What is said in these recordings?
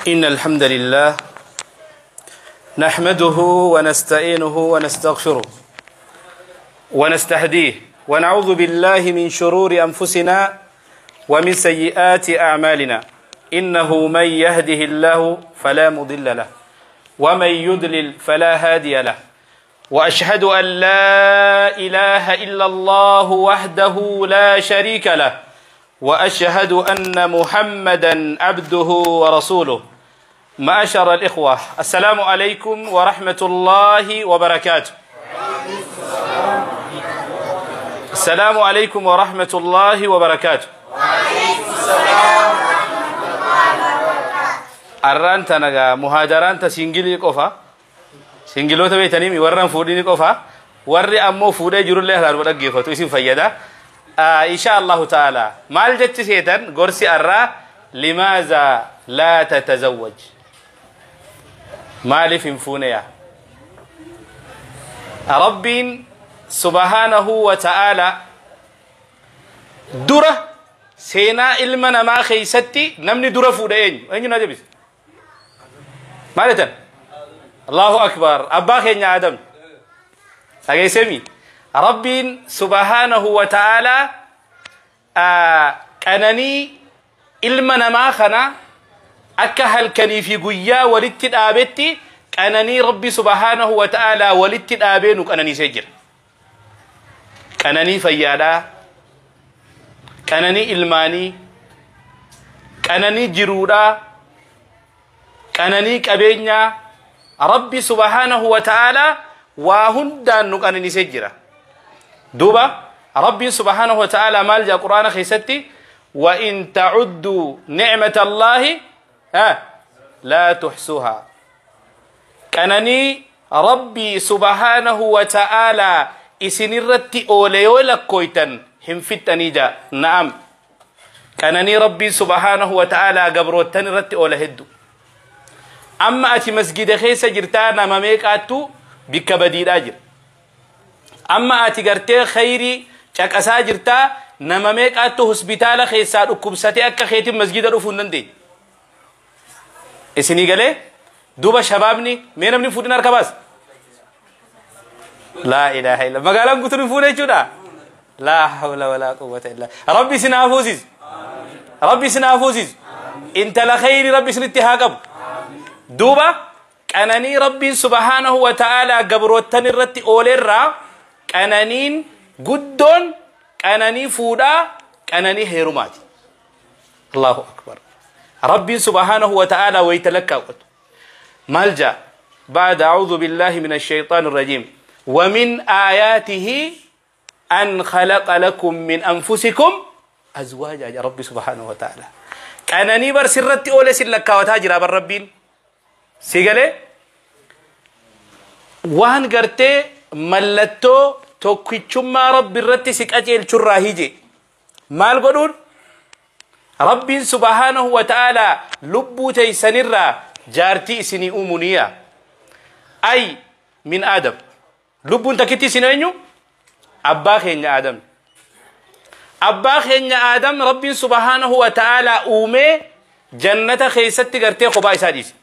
إن الحمد لله نحمده ونستعينه ونستغفره ونستهديه ونعوذ بالله من شرور أنفسنا ومن سيئات أعمالنا إنه من يهده الله فلا مضل له ومن يضلل فلا هادي له وأشهد أن لا إله إلا الله وحده لا شريك له وأشهد أن محمدا عبده ورسوله. معاشر الإخوة، السلام عليكم ورحمة الله وبركاته. السلام عليكم ورحمة الله وبركاته. Arraan tanagaa muhaadaraan ta singilii qofa, singiloota beektanii warran fuudhini qofa, warri ammoo fuudhee jirullee halaanuma dhaggeeffatu, isin fayyada insha Allahu ta'ala. Maal jechi seetan gorsi arraa? لماذا لا تتزوج؟ Maaliif hin fuune yaa? Rabbiin subhaanahu wa ta'ala dura seenaa ilma namaa keeysatti namni dura fuudhe eenyu? Eenyu na deebise? Maal jettan? Allahu akbar! Abbaa keenya Aadam. Dhageessemi, Rabbiin subhaanahu wa ta'ala qananii ilma namaa kana akka halkanii fi guyyaa walitti dhaabetti, qananii Rabbi subhaanahu wa ta'ala walitti dhaabee nu qananiisee jira. Qananii fayyaadhaa, qananii ilmaanii, qananii jiruudhaa, qananii qabeenyaa, Rabbi subhaanahu wa ta'ala waa hundaan nu qananiisee jira. Duuba Rabbiin subhaanahu wa ta'ala maal jedha Quraana keessatti? وإن تعدوا نعمة الله لا تحصوها. Qananii Rabbii subhaanahu wa ta'ala isinirratti oole yoo lakkooytan hin fixxanii jaa. Na'am, qananii Rabbii subhaanahu wa ta'ala gabroottan irratti oola heddu. Amma ati masgida keessa jirtaa, nama meeqaattu bikka badiidhaa jira. Amma ati gartee khayrii caqasaa jirtaa, nama meeqaattu hospitaala keessaa dhukkubsatee akka keetiin masgida dhufuu hin dandeenye. Isinii galee? Duuba shabaabni, mee namni fuudhin harka baas. لا إله إلا! Magaalaan guutuun hin fuune jechuudha. لا حول ولا قوة إلا! Rabbi isin haa fuusisu, Rabbi isin haa fuusisu, intala khayrii Rabbi isinitti haa qabu. Duuba qananii Rabbiin subhaanahu wa ta'aalaa gabroottan irratti oolerraa qananiin guddoon qananii fuudhaa, qananii heerumaati. Allahu akbar! Rabbiin subhaanahu wa ta'aalaa wayita lakkaawwatu maal jaa? بعد أعوذ بالله من الشيطان الرجيم: ومن آياته أن خلق لكم من أنفسكم أزواجا. يا ربي سبحانه وتعالى qananii bar sirratti oole sin lakkaawataa jira bar Rabbiin. Si galee? Waan gartee mallattoo tokkichummaa Rabbi irratti si qajeelchurraa hije maal godhuun? Rabbiin subhaanahu wa ta'aalaa lubbuu teeysanirraa jaartii isinii uumuniya. Ay min Aadam, lubbuun takkitti isin eenyu? Abbaa keenya Aadam. Abbaa keenya Aadam Rabbiin subhaanahu wa ta'aalaa uumee jannata keessatti gartee kophaa isaa dhiise.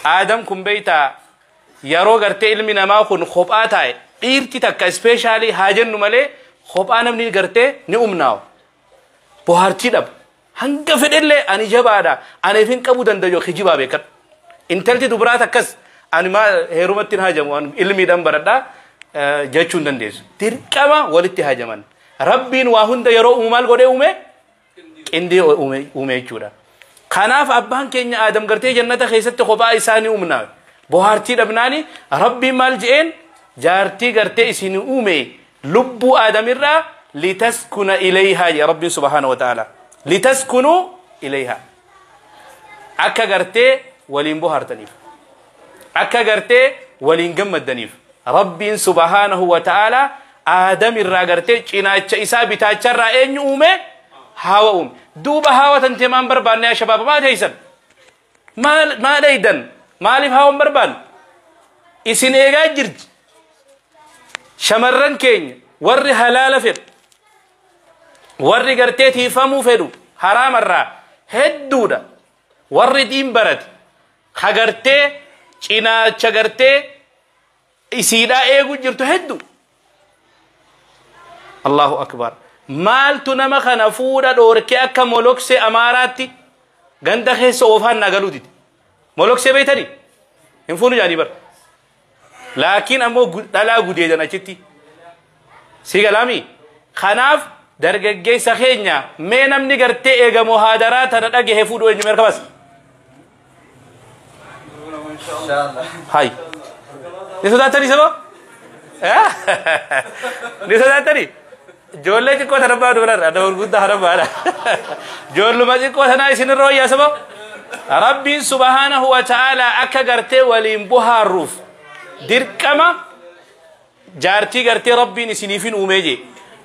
Aadam kun beeytaa, yeroo gartee ilmi namaa kun kophaa taa'e, dhiirti takka especially haa jennu malee, kophaa namni gartee ni umnaawu, bohaartii dhaba. Hanga fedhellee ani jabaadha, ani ifin qabuu danda'u, kijibaa beekadhu. Intalti dubaraa takkas ani maa heerumatti hin hajamu, ani ilmiidhaan baradhaa jechuu hin dandeessu. Dirqama walitti hajaman. Rabbiin waa hunda yeroo uumu maal godhee uume? Qindii uume jechuudha. Kanaaf abbaan keenya Aadam gartee jannata keessatti kophaa isaanii uumnaa, bohaartii dhabnaani, Rabbiin maal je'een? Jaartii gartee isin uume lubbuu Aadamirraa. لتسكن إليها يا ربي سبحانه وتعالى، لتسكنوا إليها، akka gartee waliin bohaartaniif, akka gartee waliin gammaddaniif. Rabbiin subhaanahu wa ta'ala Aadam irraa gartee cinaacha isaa bitaacharraa eenyu uume? Haawa uume. Duuba haawa tantee maan barbaanne? Yaa shabaaba, maa teeysan? Maa dheeydan? Maaliif haawa hin barbaanne? Isin eegaa jirti. Shamarran keenya warri halaala fedhu, warri gartee tiifamuu fedhu haraamarraa hedduudha. Warri diin barate hagartee cinaacha gartee isiidhaa eeguu jirtu hedduu. Allahu akbar. Maaltu nama kana fuudha dhoorkee akka moloksee Amaaraatti ganda keessa oofaan nagaluu dide? Moloksee beeytanii? Hin fuunu jaanii bara. Laakiin ammoo dhalaa gudeedan achitti. Si galaami? Kanaaf dargaggeessa keenya, mee namni gartee eegamoo haadaraa tana dhagahe fuudhu eenyu harka bas? Hay. Ni sodaatanii saba? Ni sodaatanii? Ijoollee xiqqoo tana baadu birarra, adda gurguddaa hana baadha. Ijoolluma xiqqoo tanaa isinirra wayyaa saba? Rabbiin subhaanahu wa ta'ala akka gartee waliin buhaarruuf dirqama jaartii gartee Rabbiin isiniifin uumee jee.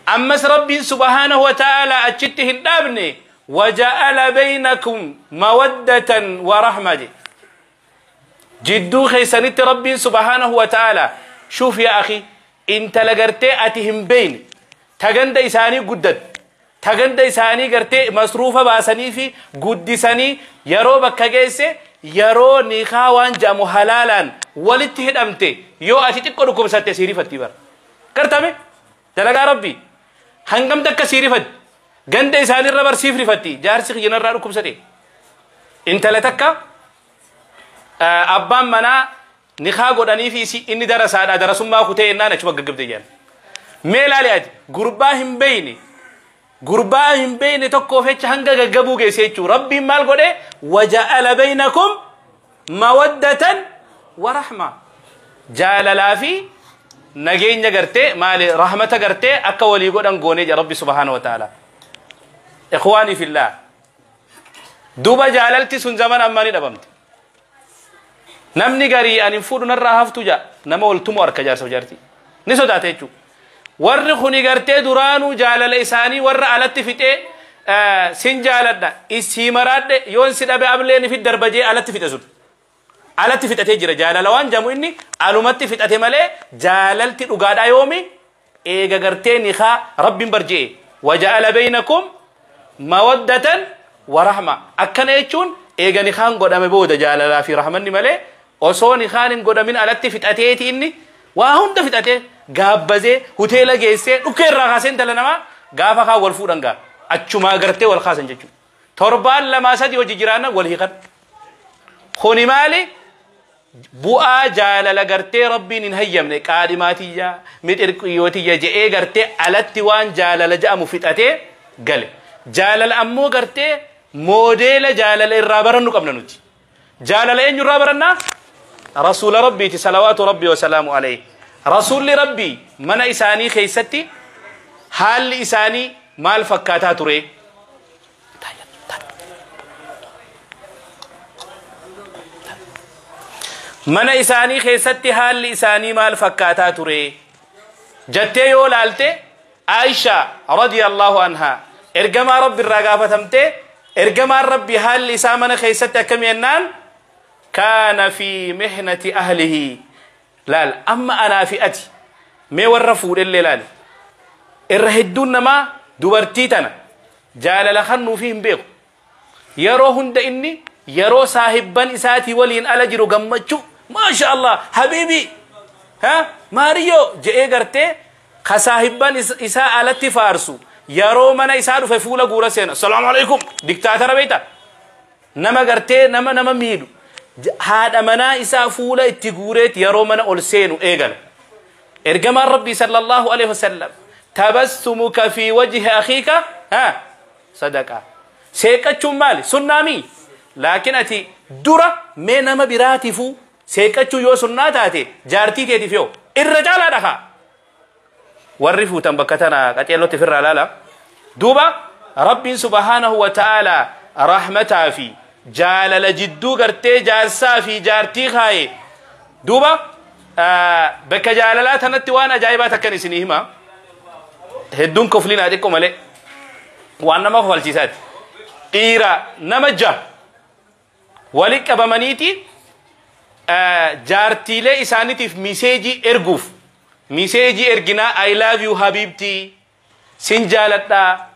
Ammas Rabbiin subhaanahu wa ta'ala achitti hin dhaabne, waja'ala baynakum mawaddatan wa rahma jee. Jidduu keessanitti Rabbiin subhaanahu wa ta'ala, shuuf yaa akhi, intala gartee ati hin beeyne, ta ganda isaanii guddatte, ta ganda isaanii gartee masruufa baasanii fi guddisanii yeroo bakka geesse, yeroo nikaa waan jedhamu halaalaan walitti hidhamte, yoo ati xiqqoo dhukkubsatte siirifatti bara. Gartame dalagaa Rabbii hangam takka siirifatti, ganda isaaniirra barsiif rifatti, jaarsi kiyyinarraa dhukkubsate. Intala takka abbaan manaa nikaa godhanii fi inni darasaadha, darasummaa kutee ennaan achuma gaggabde jedhan. Mee ilaali, ati gurbaa hin beeyne, gurbaa hin beeyne tokkoof jecha hanga gaggabuu geesse jechuu. Rabbiin maal godhe? Waja'ala baynakum mawaddatan wa rahma, jaalalaa fi nageenya gartee maali, rahmata gartee akka walii godhan goonee jira Rabbi subhaanahu wa ta'ala. Ikhwaanii fillah, duuba jaalalti sun zaman ammaa ni dhabamte. Namni garii ani fuudhu narraa haftu jaa, nama waltumu harka jaarsa jaartii ni sodaata jechuudha. Warri kuni gartee duraanuu jaalala isaanii warra alatti fixee, sin jaaladha, isii maraadhe, yoon si dhabe ablee ni fid darbajee alatti fixe, sun alatti fixatee jira. Jaalala waan jamu inni alumatti fixate malee, jaalalti dhugaadhaa yoomi? Eega gartee nikaa Rabbiin barje'e, waja'ala baynakum mawaddatan wa rahma. Akkana jechuun eega nikaan godhame booda jaalalaa fi rahmanni malee, osoo nikaan hin godhamin alatti fixateeti, inni waa hunda fixatee gaabbazee hoteela geessee dhukkee irraa kaasee intala namaa gaafa kaan wal fuudhan gaa achumaa gartee wal kaasan jechuudha. Torbaan lamaa sadi hojii jiraanna wal hiikan. Kuni maali? Bu'aa jaalala gartee Rabbiin hin hayyamne, qaadhimaatiyya mixirqiyyootiyya je'ee gartee alatti waan jaalala je'amu fixatee gale. Jaalala ammoo gartee moodeela jaalala irraa barannu qabna nuti. Jaalala eenyu irraa barannaa? Rasuula Rabbiiti, salawaatu Rabbii wasalaamu alayhi. Rasuulli Rabbii mana isaanii keessatti haalli isaanii maal fakkaataa ture? Mana isaanii keessatti haalli isaanii maal fakkaataa ture jettee yoo laalte, Aisha radiyallahu anhaa ergamaa Rabbi irraa gaafatamte, ergamaan Rabbi haalli isaa mana keessatti akkami jennaan, kaana fi mihnati ahlihi. Laal, amma anaa fi ati mee warra fuudhellee laal, irra hedduun namaa dubartii tana jaalala kannuufi hin beeku. Yeroo hunda inni yeroo saahibban isaatii waliin ala jiru gammachuu, maasha Allah, habiibi, ha maariyo je'ee gartee ka saahibban isaa alatti faarsu, yeroo mana isaa dhufe fuula guura seena, assalaamu alaikum, diktaatara beeyta, nama gartee nama miidhu, haadha manaa isaa fuula itti guureet yeroo mana ol seenu eegala. Ergamaan Rabbii sallallahu alaihi wasallam, tabassumuka fi wajhi akhiika ha sadaqa. Seeqachuun maali? Sunnaamii? Laakiin ati dura mee nama biraatiifuu seeqachuu yoo sunnaa taate, jaartii keetiif yoo irra caalaa dhakaa. Warri fuutan bakka tana qaceellotti ofirraa laala. Duuba Rabbiin subhaanahu wa ta'ala rahmataa fi jaalala jidduu gartee jaarsaa fi jaartii kaaye. Duuba bakka jaalalaa tanatti waan ajaa'ibaa takkan isinii hima. Hedduun koflinaa xiqqoo malee waan nama kofalchiisaati. Dhiira nama jaha wali qabamaniiti jaartiilee isaaniitiif message erguuf, message erginaa, "I love you habibti, sin jaaladhaa."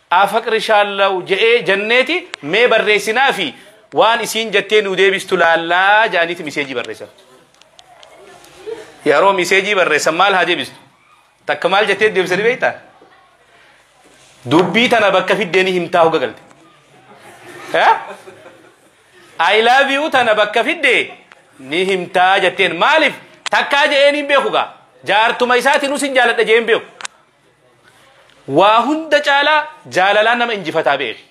Afaqrishallaw je'ee janneeti mee barreessinaa fi waan isiin jettee nu deebistu laallaa jaaniiti miseejii barreessan. Yeroo miseejii barreessan maal haa deebistu? Takka maal jettee deebisanii beektaa? Dubbii tana bakka fiddeeni himtaa hoga galte. I love you tana bakka fiddee ni himtaa jetteen. Maaliif takkaa je'een hin beeku gaa? Jaartuma isaatiin usin jaaladha je'een beeku. Waa hunda caalaa jaalalaan nama injifataa beeki.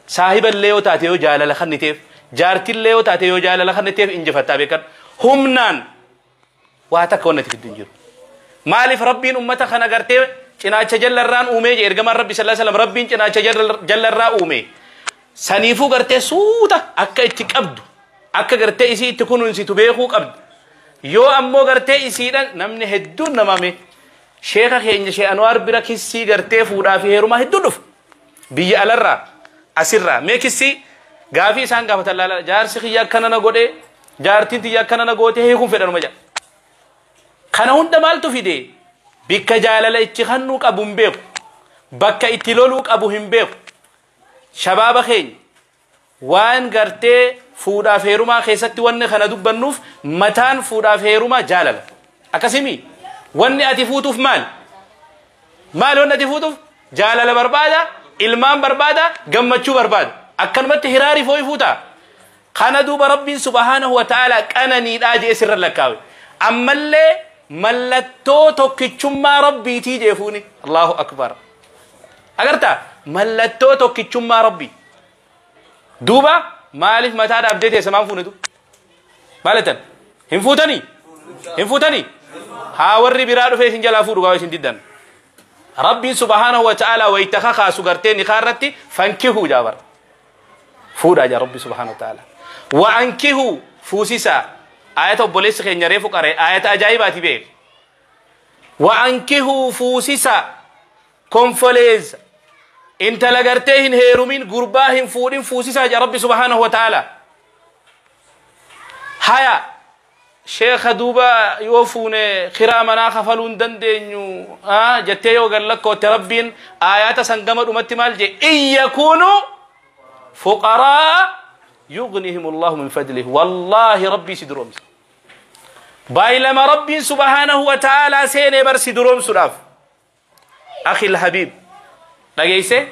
Saahiballee yoo taate yoo jaalala kanniteef, jaartillee yoo taate yoo jaalala kanniteef injifataa beekan. Humnaan waa takka wanni ati fiddu hin jiru. Maaliif Rabbiin ummata kana gartee cinaacha jallarraan uumee jee ergamaan Rabbi sallallahu alaihi wasallam? Rabbiin cinaacha jallarraa uume. Saniifuu gartee suuta akka itti qabdu, akka gartee isii itti kunuunsitu beekuu qabdu. Yoo ammoo gartee isiidhaan namni hedduun namame sheeka keenya Shee Anwaar bira kissii gartee fuudhaa fi heerumaa hedduun dhufa. Biyya alarraa asirraa mee kissii gaafii isaan gaafatan laala. Jaarsi kiyya akkana na godhee, jaartiin tiyya akkana na gootee, hiikuun fedhanuma jedha. Kana hunda maaltu fide? Bikka jaalala itti kannuu qabu hin beeku. Bakka itti loluu qabu hin beeku. Shabaaba keenya waan gartee fuudhaaf heerumaa keessatti wanni kana dubbannuuf, mataan fuudhaaf heerumaa jaalala. Akkasimi wanni ati fuutuuf maal? Maal wanni ati fuutuuf? Jaalala barbaada, ilmaan barbaada, gammachuu barbaada. Akkanumatti hiraarii fooyi fuutaa. Kana duuba Rabbiin subhaanahu wa ta'ala qananiidhaa jee sirra lakkaawe. Ammallee mallattoo tokkichummaa Rabbiitii jee fuuni. Allahu akbar. Agartaa, mallattoo tokkichummaa Rabbii. Duuba maaliif mataa dhaabdee teessa? Maan fuunetu? Maal jettan? Hin fuutanii? Hin fuutanii? Haa warri biraa dhufee isin jalaa fuudhu gaafa isin diddan. Rabbiin subhaanahu wa ta'ala wayita kakaasu gartee nikaa irratti fankihuu jaabar. Fuudhaa jaa Rabbi subhaanahu wa ta'ala. Wa ankihuu, fuusisaa. Ayata obboleessi keenya reefu qaree ayata ajaa'ibaati beek. Wa ankihuu, fuusisaa. Konfoleessa. Intala gartee hin heerumin, gurbaa hin fuudhin fuusisaa jaa Rabbi subhaanahu wa ta'ala. Haya, sheekha, duuba yoo fuune kiraa manaa kafaluu hin dandeenyu jettee yoo gallakkootte, Rabbiin aayaata san gama dhumatti maal jee? In yakuunu fuqaraa yughnihim Allahu min fadlihi. Wallaahi Rabbii si duroomsa. Baay'ilama Rabbiin subhaanahu wa ta'aalaa seenee bar si duroomsuudhaaf. Akhil habiib, dhageeyse,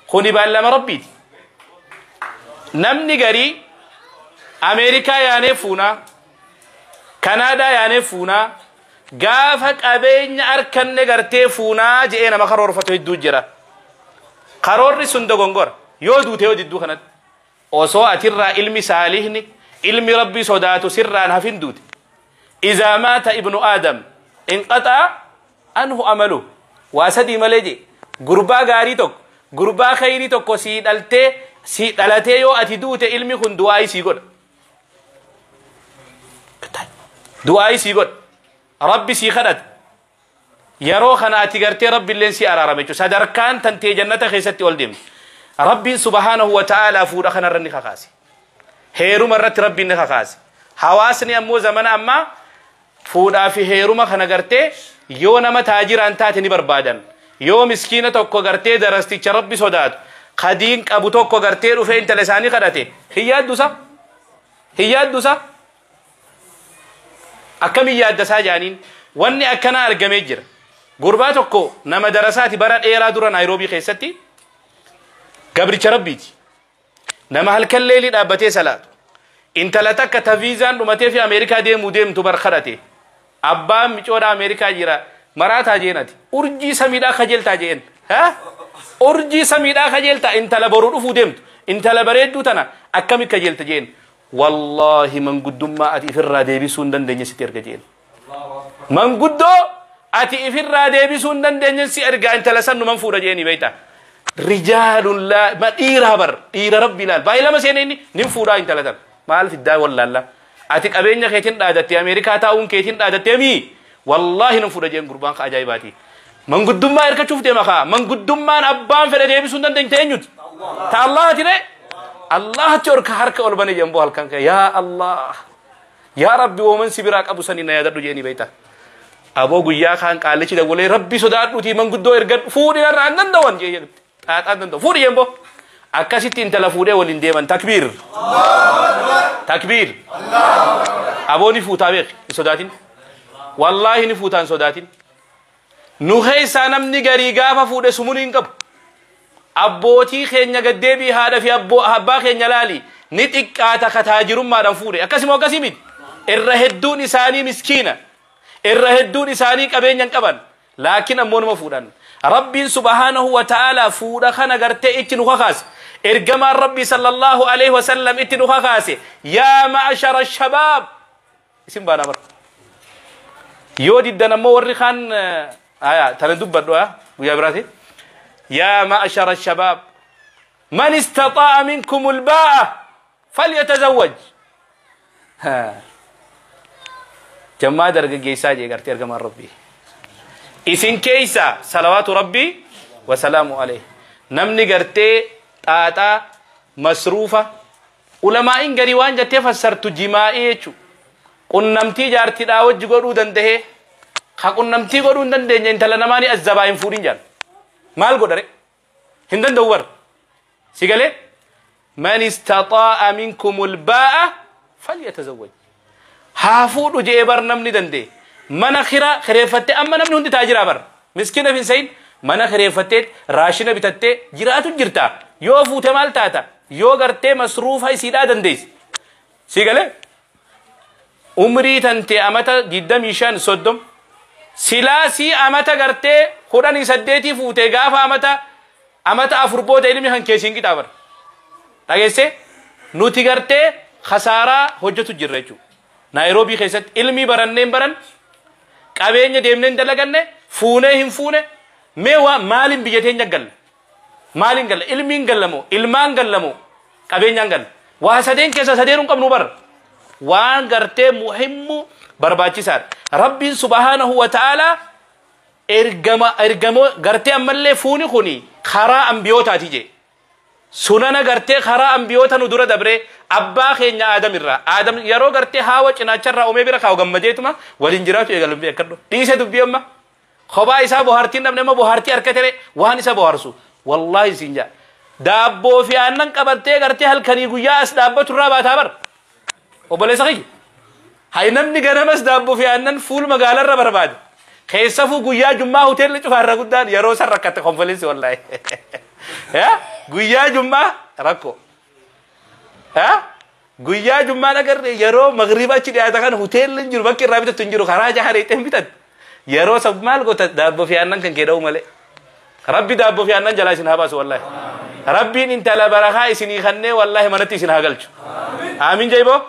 kuni baay'ilama Rabbiiti. Namni garii Ameerikaa yaanee fuunaa, Kanaadaa yaanee fuunaa, gaafa qabeenya arkanne gartee fuunaa je'ee nama karoorfatu hedduu jira. Karoorri sun dogongora. Yoo duute yoo didduu kanatti osoo atirraa ilmi saalihni, ilmi Rabbii sodaatu sirraan hafin duute. Izaa maata ibnu Aadam inqaxaa anhu amalu waa sadii malee jee. Gurbaa gaarii tokko, gurbaa khayrii tokko sii dhaltee, sii dhalatee yoo ati duute, ilmi kun du'aayii sii godha. Du'aayii sii godha. Rabbi sii kadhata. Yeroo kana ati gartee Rabbi illeen si araarame jechuudha. Sadarkaan tantee jannata keessatti ol deemti. Rabbiin subhaanahu wa ta'ala fuudha kanarra ni kakaase. Heeruma irratti Rabbiin ni kakaase. Hawaasni ammoo zamana ammaa fuudhaa fi heeruma kana gartee yoo nama taajiraan taate ni barbaadan. Yoo miskiina tokko gartee darasticha Rabbi sodaatu kadiin qabu tokko gartee dhufee intala isaanii kadhate, hin yaaddusa? Hin yaaddusa? Akkamiin yaaddasaa jaaniin? Wanni akkanaa argamee jira. Gurbaa tokko nama darasaati, bara dheeraa dura Naayiroobii keessatti, gabricha Rabbiiti. Nama halkan leelii dhaabbatee salaatu. Intala takka ta viizaan dhumatee fi Ameerikaa deemuu deemtu bar kadhate. Abbaan micoodha Ameerikaa jira. Maraataa jeen ati. Urjii samiidhaa kajeeltaa jeen. Urjii samiidhaa kajeeltaa, intala boruu dhufuu deemtu. Intala bareedduu tana akkami kajeelta jeen. Wallaahi manguddummaa ati ifirraa deebisuu hin dandeenye sitti erga jeen. Manguddoo ati ifirraa deebisuu hin dandeenye si ergaa, intala san numan fuudha jeeni beektaa. Rijaalun laa ma dhiiraa bar, dhiira Rabbi ilaal. Baay'ee lama seene, inni nin fuudhaa intala tan. Maal fiddaa wallaalla? Ati qabeenya keetiin dhaadattee, Ameerikaa taa'uun keetiin dhaadattee mii? Wallaahi nan fuudha jeen gurbaan ka ajaa'ibaati. Manguddummaa hirkachuuf deema kaa. Manguddummaan abbaan fedhe deebisuu hin dandeenye eenyuti? Ta Allahati ne? Allahatti ol harka ol bane jemboo halkan kee. Yaa Allah. Yaa Rabbi, wooman si biraa qabu sanii na yaadadhu jeeni beektaa. Aboo, guyyaa kaan qaallichi dawwalee, Rabbi sodaadhuutii manguddoo ergadhu, fuudhi, irraa hin danda'an jee jedhutti. Xaaxaan danda'u. Fuudhi jembo. Akkasitti intala fuudhee waliin deeman. Takbiir. Takbiir. Aboo ni fuutaa beek hin sodaatin. Wallaahi ni fuutaa hin sodaatin. Nu keessaa namni garii gaafa fuudhe sumuni hin qabu. Abbootii keenya gaddeebii haadha fi abbaa keenya laali ni xiqqaata ka taajirummaadhaan fuudhe. Akkasuma akkasii miti. Irra hedduun isaanii miskiina. Irra hedduun isaanii qabeenya hin qaban. Laakiin ammoo numa fuudhan. Rabbiin subhaanahu wa ta'ala fuudha kana gartee itti nu kakaase. Ergamaan Rabbii sallallahu alaihi wasallam itti nu kakaase. Yaa ma'ashara shabaab. Isin baanaa bara. Yoo diddan ammoo warri kaan aya tana dubbadhu guyyaa biraati. Yaa ma'ashara shabaab. Man istataa'a minkum albaa'a falyatazawwaj. Jammaa dargaggeessaa jee gartee ergamaan Rabbii. Isin keeysa salawaatu Rabbii wasalaamu alayhi. Namni gartee xaaxaa masruufa ulamaa'in garii waan jettee fassartu jimaa'ii jechuudha. Qunnamtii jaartiidhaa wajji godhuu dandahee ka qunnamtii godhuu hin dandeenye intala namaa ni azzabaa hin fuudhin jaan. Maal godhare? Hin danda'u bara. Si galee? Man istataa'a minkumul baa'a falyatazawwaj. Haa fuudhu je'ee bar namni danda'e. Mana kiraa kireeffattee amma namni hundi taajiraa bar. Miskiina hin sayin mana kireeffattee raashina bitattee jiraatu jirta. Yoo fuute maal taata? Yoo gartee masruufa isiidhaa dandeessi. Si galee? Umrii tantee amata 25 30 silaasii amata gartee 18 fuute gaafa amata 4 booda ilmi kan keessiin qixaa bar. Dhageesse? Nuti gartee khasaaraa hojjetu jirra jechuudha. Naayiroobii keessatti ilmi baranneen baran qabeenya deemneen dalaganne fuunee hin fuune mee waa maaliin biyya teenya galla? Maaliin galla? Ilmiin gallamoo? Ilmaan gallamoo? Qabeenyaan galla? Waa sadeen keessa sadeen hin qabnu bara. Waan gartee muhimmu barbaachisaadha. Rabbiin subhaanahu wa ta'ala ergamoo gartee ammallee fuuni kuni karaa ambiyootaati jee. Sunana gartee karaa ambiyoota nu dura dabree abbaa keenya Aadam irraa. Aadam yeroo gartee haawa cinaacharraa uumee bira kaa'u gammadeetuma waliin jiraatu eegalan beekadhu. Dhiise dubbii amma. Kophaa isaa bohaartiin dhabne amma bohaartii harka tere waan isa bohaarsu. Wallaahi siin jaa. Daabboo fi aannan qabattee gartee halkanii guyyaa as dhaabbatu irraa baataa bara. Obboleessa kiyya. Hay namni ganamas daabboo fi aannan fuul magaalarra barbaade. Keessafuu guyyaa jummaa hoteelli cufaarra guddaan yeroo san rakkatte konferensi wallaahi. Guyyaa jummaa rakkoo. Guyyaa jummaa agarre yeroo magriiba achi dhiyaata kan hoteelli hin jiru bakki irraa bitattu hin jiru karaa jaha dheexee hin bitattu. Yeroo san maal goota daabboo fi aannan kan kee dha'u malee. Rabbi daabboo fi aannan jalaa isin haa baasu wallaahi. Rabbiin intala barakaa isinii kannee wallaahi manatti isin haa galchu. Aamin jeeboo?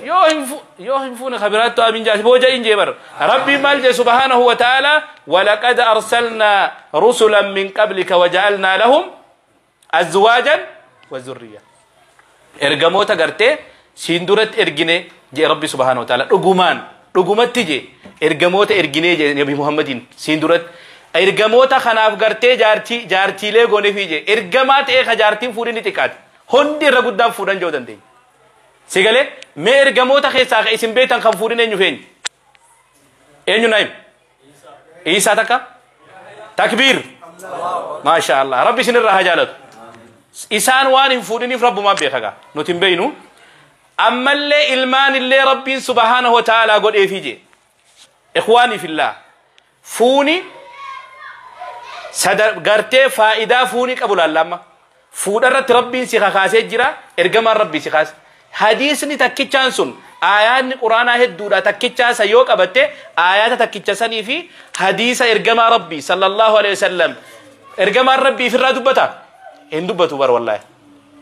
Yoo hin fuune kabiraattu aamin jaasi booja hin jee bara. Rabbiin maal jee subhaanahu wa ta'ala walaqad arsalnaa rusulan min qablika waja'alnaa lahum azwaajan wa zurriya. Ergamoota gartee siin duratti ergine jee Rabbi subhaanahu wa ta'ala dhugumaan dhugumatti jee ergamoota erginee jee Nabi Muhammadiin siin duratti. Ergamoota kanaaf gartee jaartiilee gooneefii jee ergamaa ta'ee ka jaartiin fuudhin ni xiqqaate. Hundi irra guddaan fuudhan jechuu dandeenya. Si galee mee ergamoota keessaa ka isin beektan kan fuudhin eenyu feenya? Eenyu naayim? Iisaa takka? Takbiir! Maasha Allah. Rabbi isin irraa haa jaalatu. Isaan waan hin fuudhiniif rabbumaan beeka gaa. Nuti hin beeknu. Ammallee ilmaan illee Rabbiin subhaanahu wa ta'ala godheefii jee. Ikhwaanii fillah. Fuuni gartee faayidaa fuuni qabu laallamma. Fuudha irratti Rabbiin si kakaasee jira, ergamaan Rabbii si kaase. Hadiisni takkichaan sun aayaanni quraanaa hedduudha takkichaa isa yoo qabatte aayaata takkicha sanii fi hadiisa ergamaa Rabbii sallallahu alaihi wasallam. Ergamaan Rabbii ifirraa dubbata? Hin dubbatu bar wallaahi.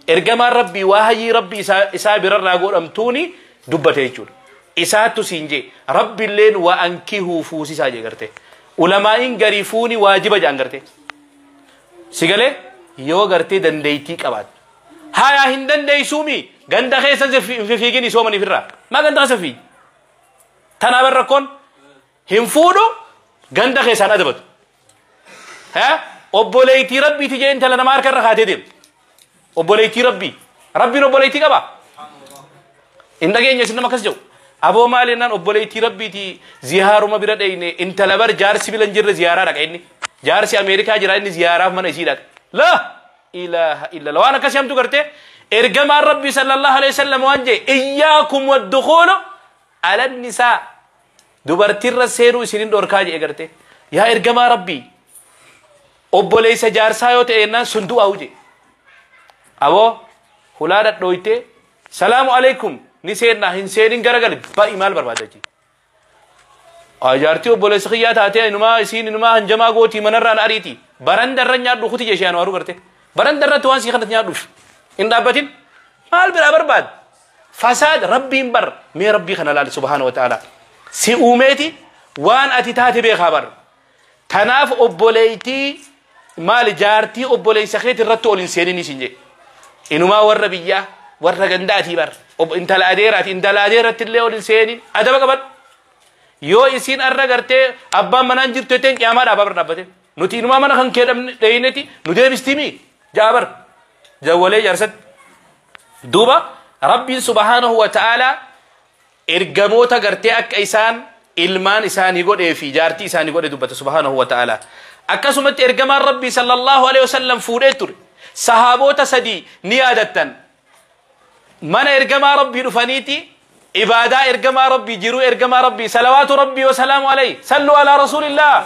Ergamaan Rabbii wahayyii Rabbii isaa birarraa godhamtuuni dubbate jechuudha. Isaattu siin jee Rabbiilleen wa ankihuu fuusisaa jee gartee. Ulamaa'iin garii fuuni waajiba jedhan gartee. Si galee yoo gartee dandeettii qabaatu. Hayaa hin dandeessuumi ganda keessa hin fiigin isoomaniif irraa. Maa ganda keessa fiigi? Tanaaf rakkoon hin fuudhu ganda keessaan adabatu. Obboleettii Rabbiiti jee intala nama harka irra kaatee deemu. Obboleettii Rabbii. Rabbiin obboleettii qabaa? Hin dhageenye isin nama akkas jedhu. Aboo maal jennaan obboleettii Rabbiiti ziyaaruma bira dheeyne intala bar jaarsi bira hin jirre ziyaaraa dhaqa inni. Jaarsi Ameerikaa jira inni ziyaaraaf mana isii dhaqa. Laa ilaaha illallah. Waan akkasii hamtu gartee ergamaan Rabbii sallallahu alaihi wasallam waan jee, iyyaakum waddukuulu ala nisaa, dubartiirra seenuu isinin dhorkaa jee gartee. Yaa ergamaa Rabbii, obboleessa jaarsaa yoo ta'e jennaan sun du'aa'u jee. Aboo hulaa dhadhooytee salaamu alaikum ni seennaa hin seenin, garagali ba'i, maal barbaada jee. Jaartii obboleessa kiyyaa taatee inumaa isiin inumaa hanjamaa gootii manarraan ariiti. Barandarra nyaadhu kuti jee ishee waaruu garte. Barandarratti waan sii kanatti nyaadhuuf hin dhaabbatin, maal biraa barbaad? Fasaad Rabbiin bar mee Rabbii kana laali, subhaana wa ta'ala si uumeeti waan ati taate beekaa bar. Tanaaf obboleeytii maali jaartii obboleessa keeti irratti ol hin seenin isin jee. Inumaa warra biyyaa warra gandaatii bar, intala adeeraati, intala adeeratti illee ol hin seenin, adaba qabadhu. Yoo isiin arra gartee abbaan manaan jirtu jetteen qiyaamaa dhaabaa bar dhaabbate. Nuti inumaa mana kan kee dheeyineti nu deebistimi jaa bar jawwalee jaarsatti. Duuba Rabbiin subhaanahu wa ta'ala ergamoota gartee akka isaan ilmaan isaanii godhee fi jaartii isaanii godhe dubbata subhaanahu wa ta'ala. Akkasumatti ergamaan Rabbii sallallahu alaihi wasallam fuudhee ture. Sahaabota sadii ni yaadattan. Mana ergamaa Rabbii dhufaniiti ibaadaa ergamaa Rabbii, jiruu ergamaa Rabbii, salawaatu Rabbii wasalaamu alayhi, sallu alaa rasuulillah.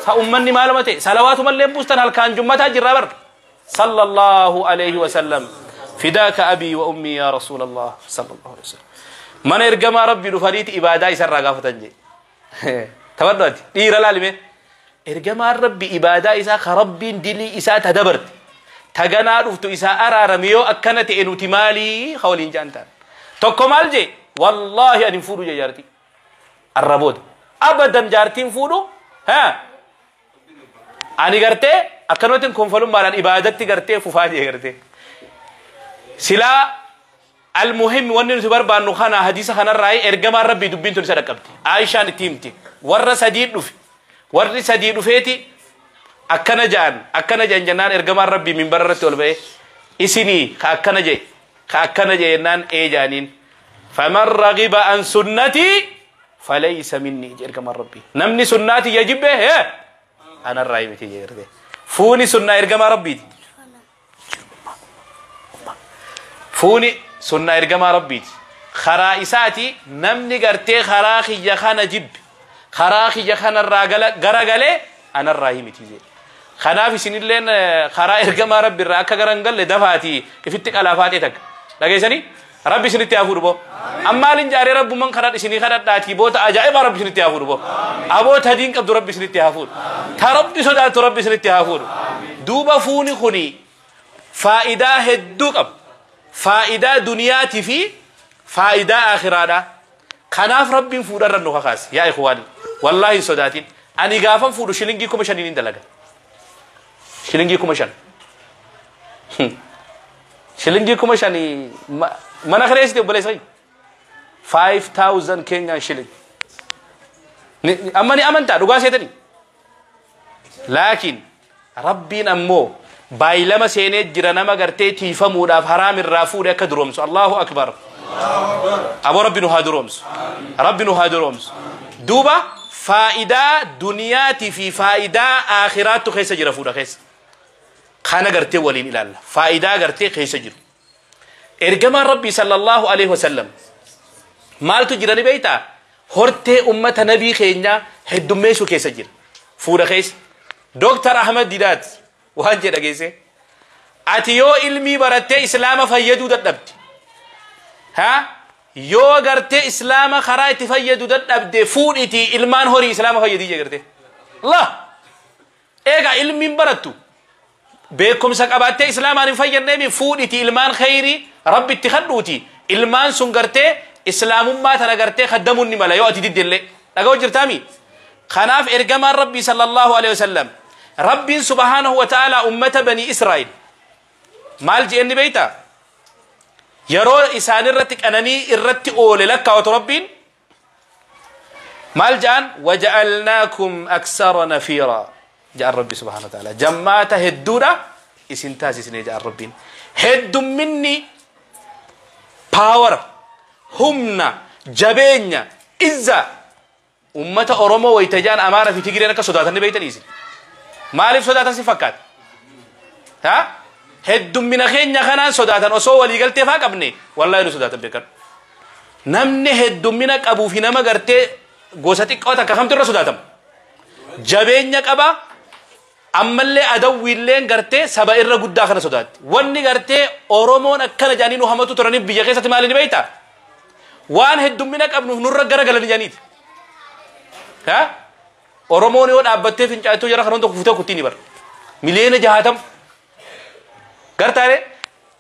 Sa ummanni maaluma ta'e salawaatu mallee buustan, halkaan jummataa jirraa bar. Sallallahu alayhi wasallam. Fidaaka abii wa ummii yaa rasuulallah sallallahu alayhi wasallam. Mana ergamaa Rabbii dhufaniiti ibaadaa isarraa gaafatan jee. Taphadhu ati dhiira laalime. Ergamaan Rabbi ibaadaa isaa ka Rabbiin dilii isaa ta dabarte. Taganaa dhuftu isaa araarame, yoo akkana ta'e nuti maalii ka waliin jaan ta'an. Tokko maal jee? Wallaahi ani hin fuudhu jee jaartii. Arrabooda. Abadan jaartiin fuudhu. Haa? Ani gartee akkanumatti konfolummaadhaan ibaadatti gartee fufaa jee gartee. Silaa almuhimmi wanni nuti barbaannu kana hadiisa kanarraa ergamaan Rabbii dubbiin tun isa dhaqqabdi. Aayishaan itti himti. Warra sadii dhufe. Warri sadii dhufeeti akkana ja'an akkana ja'an jennaan ergamaan Rabbii minbara irratti ol ba'e, isinii ka akkana ja'e ka akkana ja'e jennaan ee ja'aniin. Faman ragiba an sunnatii falaysa minni jedhe ergamaan Rabbii. Namni sunnaatii ya jibbe hee anarraa miti jedhe gartee. Fuuni sunnaa ergamaa Rabbiiti. Fuuni sunnaa ergamaa Rabbiiti. Karaa isaati namni gartee karaa kiyya kana jibbe, karaa kiyya kanarraa garagalee anarraa miti jedhe. Kanaaf isinilleen karaa ergamaa Rabbi irraa akka gara hin galle dafaati ifitti qalaafaatee takka. Dhageessanii? Rabbi isinitti haa fuudhu boo. Ammaalin jaaree Rabbumman kadhadha isinii kadhadhaatii boota ajaa'ibaa Rabbi isinitti haa fuudhu boo. Aboota diin qabdu Rabbi isinitti haa fuudhu. Ta Rabbi sodaattu Rabbi isinitti haa fuudhu. Duuba fuuni kuni faayidaa hedduu qaba. Faayidaa duniyaatii fi faayidaa akhiraadha. Kanaaf Rabbiin fuudharra nu kakaase. Yaa ikhwaani, wallaahi hin sodaatin. Ani gaafan fuudhu shilingii 5,000 hin dalaga. Shilingii 5,000. Shilingii 5,000 mana kireessite obboleessa kiyya. 5000 Kenyan shilling. Amma ni amantaa dhugaa seetanii. Laakiin Rabbiin ammoo baay'ilama seenee jira nama gartee tiifamuudhaaf haraam irraa fuudhe akka duroomsu. Allahu akbar. Aboo Rabbi nu haa duroomsu. Rabbi nu haa duroomsu. Duuba faayidaa duniyaatii fi faayidaa aakhiraattu keessa jira fuudha keessa. Kana gartee waliin ilaalla. Faayidaa gartee keessa jiru. Ergamaan Rabbii sallallahu alaihi wasallam maaltu jira ni beektaa? Hortee ummata nabii keenyaa heddummeessuu keessa jira. Fuudha keessa. Dooktar Ahmad Didaat waan jedha geesse. Ati yoo ilmii barattee islaama fayyaduu dadhabde. Ha? Yoo gartee islaama karaa itti fayyadu dadhabde, fuudhitii ilmaan horii islaama fayyadii jee gartee. Allah! Egaa ilmiin barattu beekumsa qabaattee islaamaan hin fayyadneemi, fuudhitii ilmaan khayrii Rabbi itti kadhuuti. Ilmaan sun gartee islaamummaa tana gartee kaddamuun ni mala yoo ati diddellee. Dhaga'u jirtaami? Kanaaf ergamaan Rabbii sallallahu alaihi wasallam, Rabbiin subhaanahu wa ta'ala ummata banii Israa'el maal je'enni beeyta? Yeroo isaan irratti qananii irratti oole lakkaawatu Rabbiin maal ja'an? Waja'alnaakum aksara nafiira ja'an Rabbi subhaanahu wa ta'ala. Jammaata hedduudha isin taasisne ja'an Rabbiin. Heddumminni power, humna, jabeenya, izza. Ummata Oromoo wayita ja'an Amaara fi Tigireen akka sodaatan ni beeytanii isin. Maaliif sodaatan si fakkaata? Ha heddummina keenya kanaan sodaatan osoo waliigaltee faa qabne wallaahi nu sodaatan beekadhu. Namni heddummina qabuu fi nama gartee gosa xiqqoo takka kamtu irra sodaatama. Jabeenya qaba ammallee adawwiilleen gartee saba irra guddaa kana sodaatti. Wanni gartee Oromoon akkana jedhanii nu hamatu turaniif biyya keessatti maali ni beektaa? Waan heddummina qabnuuf nurra garagalanii jedhaniiti. Ha? Oromoon yoo dhaabbattee fincaa'tuu jara kan tokko fuutee kuttiin bara. 60,000,000. Gartaare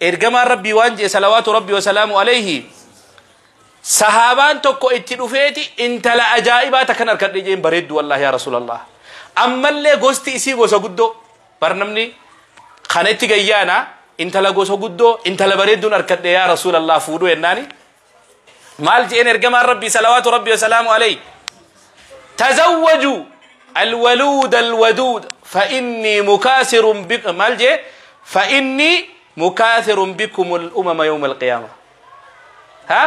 ergamaan Rabbii waan jedhe salawaatu Rabbii wasalaamu alayhi sahaabaan tokko itti dhufeeti intala ajaa'ibaa takkan harkadhe jeen bareeddu wallaahi yaa Rasuulallah. Ammallee gosti isii gosa guddoo bar namni kana itti gayyaana intala gosa guddoo intala bareedduun harkadhe yaa Rasuulallah fuudhuu jennaani. Maal jeen ergamaan Rabbii salawaatu Rabbii wasalaamu alayhi tazawwaju alwaluud alwaduud fa inni mukaasirun bikum maal jee fa inni mukaasirun bikum al-umama yawma al-qiyaama. Ha?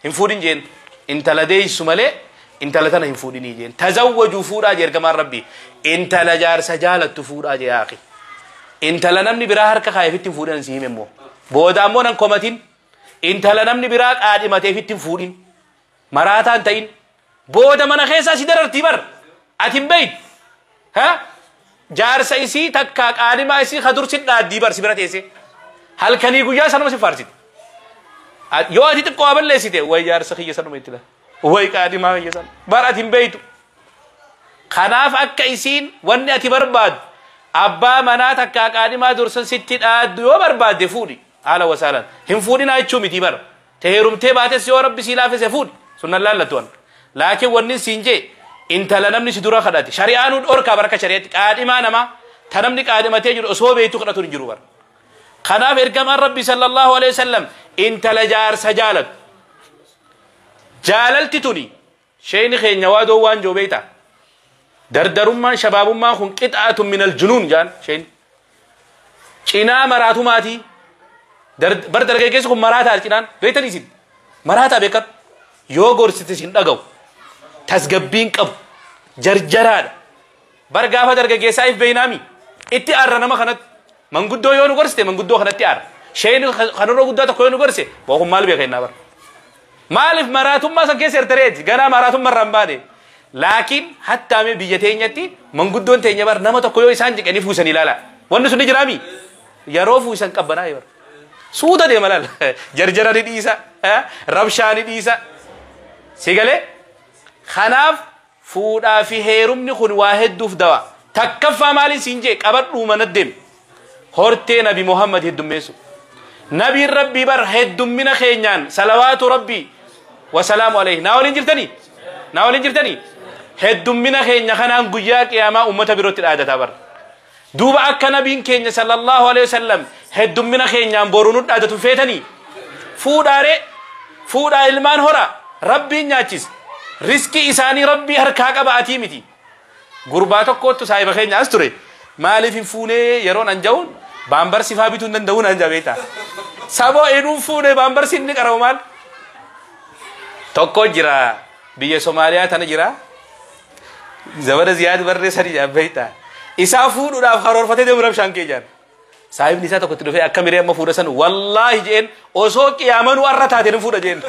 Hin fuudhin jeen intala deessu malee intala tana hin fuudhinii jeen tazawwaju fuudhaa jee ergamaan Rabbii intala jaarsa jaalattu fuudhaa jee yaaqi intala namni biraa harka kaayefitti hin fuudhin si hime immoo booda ammoo nan komatin intala namni biraa qaadhimateefitti hin fuudhin maraataan ta'in booda mana keessaa si darartii bar ati hin beeytu ha jaarsa isii takkaa qaadhimaa isii kadursi dhaaddii bar si bira teesse halkanii guyyaa sanuma si faarsite. Yoo ati xiqqoo balleessite way jaarsa kiyya sanuma itti lafa way qaadhimaa kiyya sana bar ati hin beeytu. Kanaaf akka isiin wanni ati barbaaddu abbaa manaa takkaa qaadhimaa dursan sitti dhaaddu yoo barbaadde fuudhi haala wasaalan hin fuudhinaa jechuu miti bara teerumtee baates yoo Rabbi sii laafise fuudhi sunnan laallattu waan laakiin wanni siin jee intala namni si dura kadhate shari'aanuu dhorkaa baraka shari'aatti qaadhimaa namaa ta namni qaadhimatee jiru osoo beeytu kadhatu hin jiru bara. Kanaaf ergamaan Rabbi sallallahu alaihi wasallam intala jaarsa jaalatu. Jaalalti tuni sheeni keenya waadoo waan joo beeyta. Dardarummaan shabaabummaan kun qixaatun min aljunuun jaan sheeni. Cinaa maraatumaatii. Bar dargaggeessi kun maraataa cinaan beeytan isin. Maraataa beekadhu. Yoo gorsite isin dhaga'u. Tasgabbiin qabu. Jarjaraadha. Bar gaafa dargaggeessaa if beeynaami. Itti aarra nama kanatti. Manguddoo yoo nu gorsite manguddoo kanatti aara. Sheeni kanarra guddaa tokko yoo nu gorse boqon maal beeka innaa bara. Maaliif maraatummaa san keessa ertareeti ganaa maraatummaa irraa hin baane. Laakiin hattaa mee biyya teenyatti manguddoon teenya bar nama tokko yoo isaan jeqanii fuusan ilaala. Wanni sun ni jiraami? Yeroo fuusan qabbanaa bara. Suuta deema laala. Jarjara ni dhiisa. Rabshaa ni dhiisa. Si galee? Kanaaf fuudhaa fi heerumni kun waa hedduuf dawa. Takkaffaa maaliin siin jee qabadhuu mana deemi. Hortee Nabi Muhammad heddummeessu. Nabiin Rabbii bar heddummina keenyaan salawaatu Rabbii wasalaamu alayhi. Naa waliin jirtanii? Naa waliin jirtanii? Heddummina keenya kanaan guyyaa qiyaamaa uummata birootti dhaadataa bar. Duuba akka nabiin keenya sallallahu alayhi wasallam heddummina keenyaan boruu nu dhaadatu feetanii? Fuudhaaree fuudhaa ilmaan hora Rabbiin nyaachisa. Riskii isaanii Rabbii harkaa qaba atii miti. Gurbaa tokkoottu saahiba keenya as ture. Maaliif hin fuunee yeroon an ja'uun baambarsi faa bituu hin danda'uun an jabeeta. Saboo eenyuun fuunee baambarsi inni qaramu maal? Tokko jira biyya Somaaliyaa tana jira. Zabada Ziyaad barree sadi jabeeta. Isaa fuudhuudhaaf karoorfatee deemu rabshaan kee jaan. Saahibni isaa tokkotti dhufee akka miree amma fuudha san wallaahi jeen osoo qiyaamanuu arra taate ni fuudha jeen.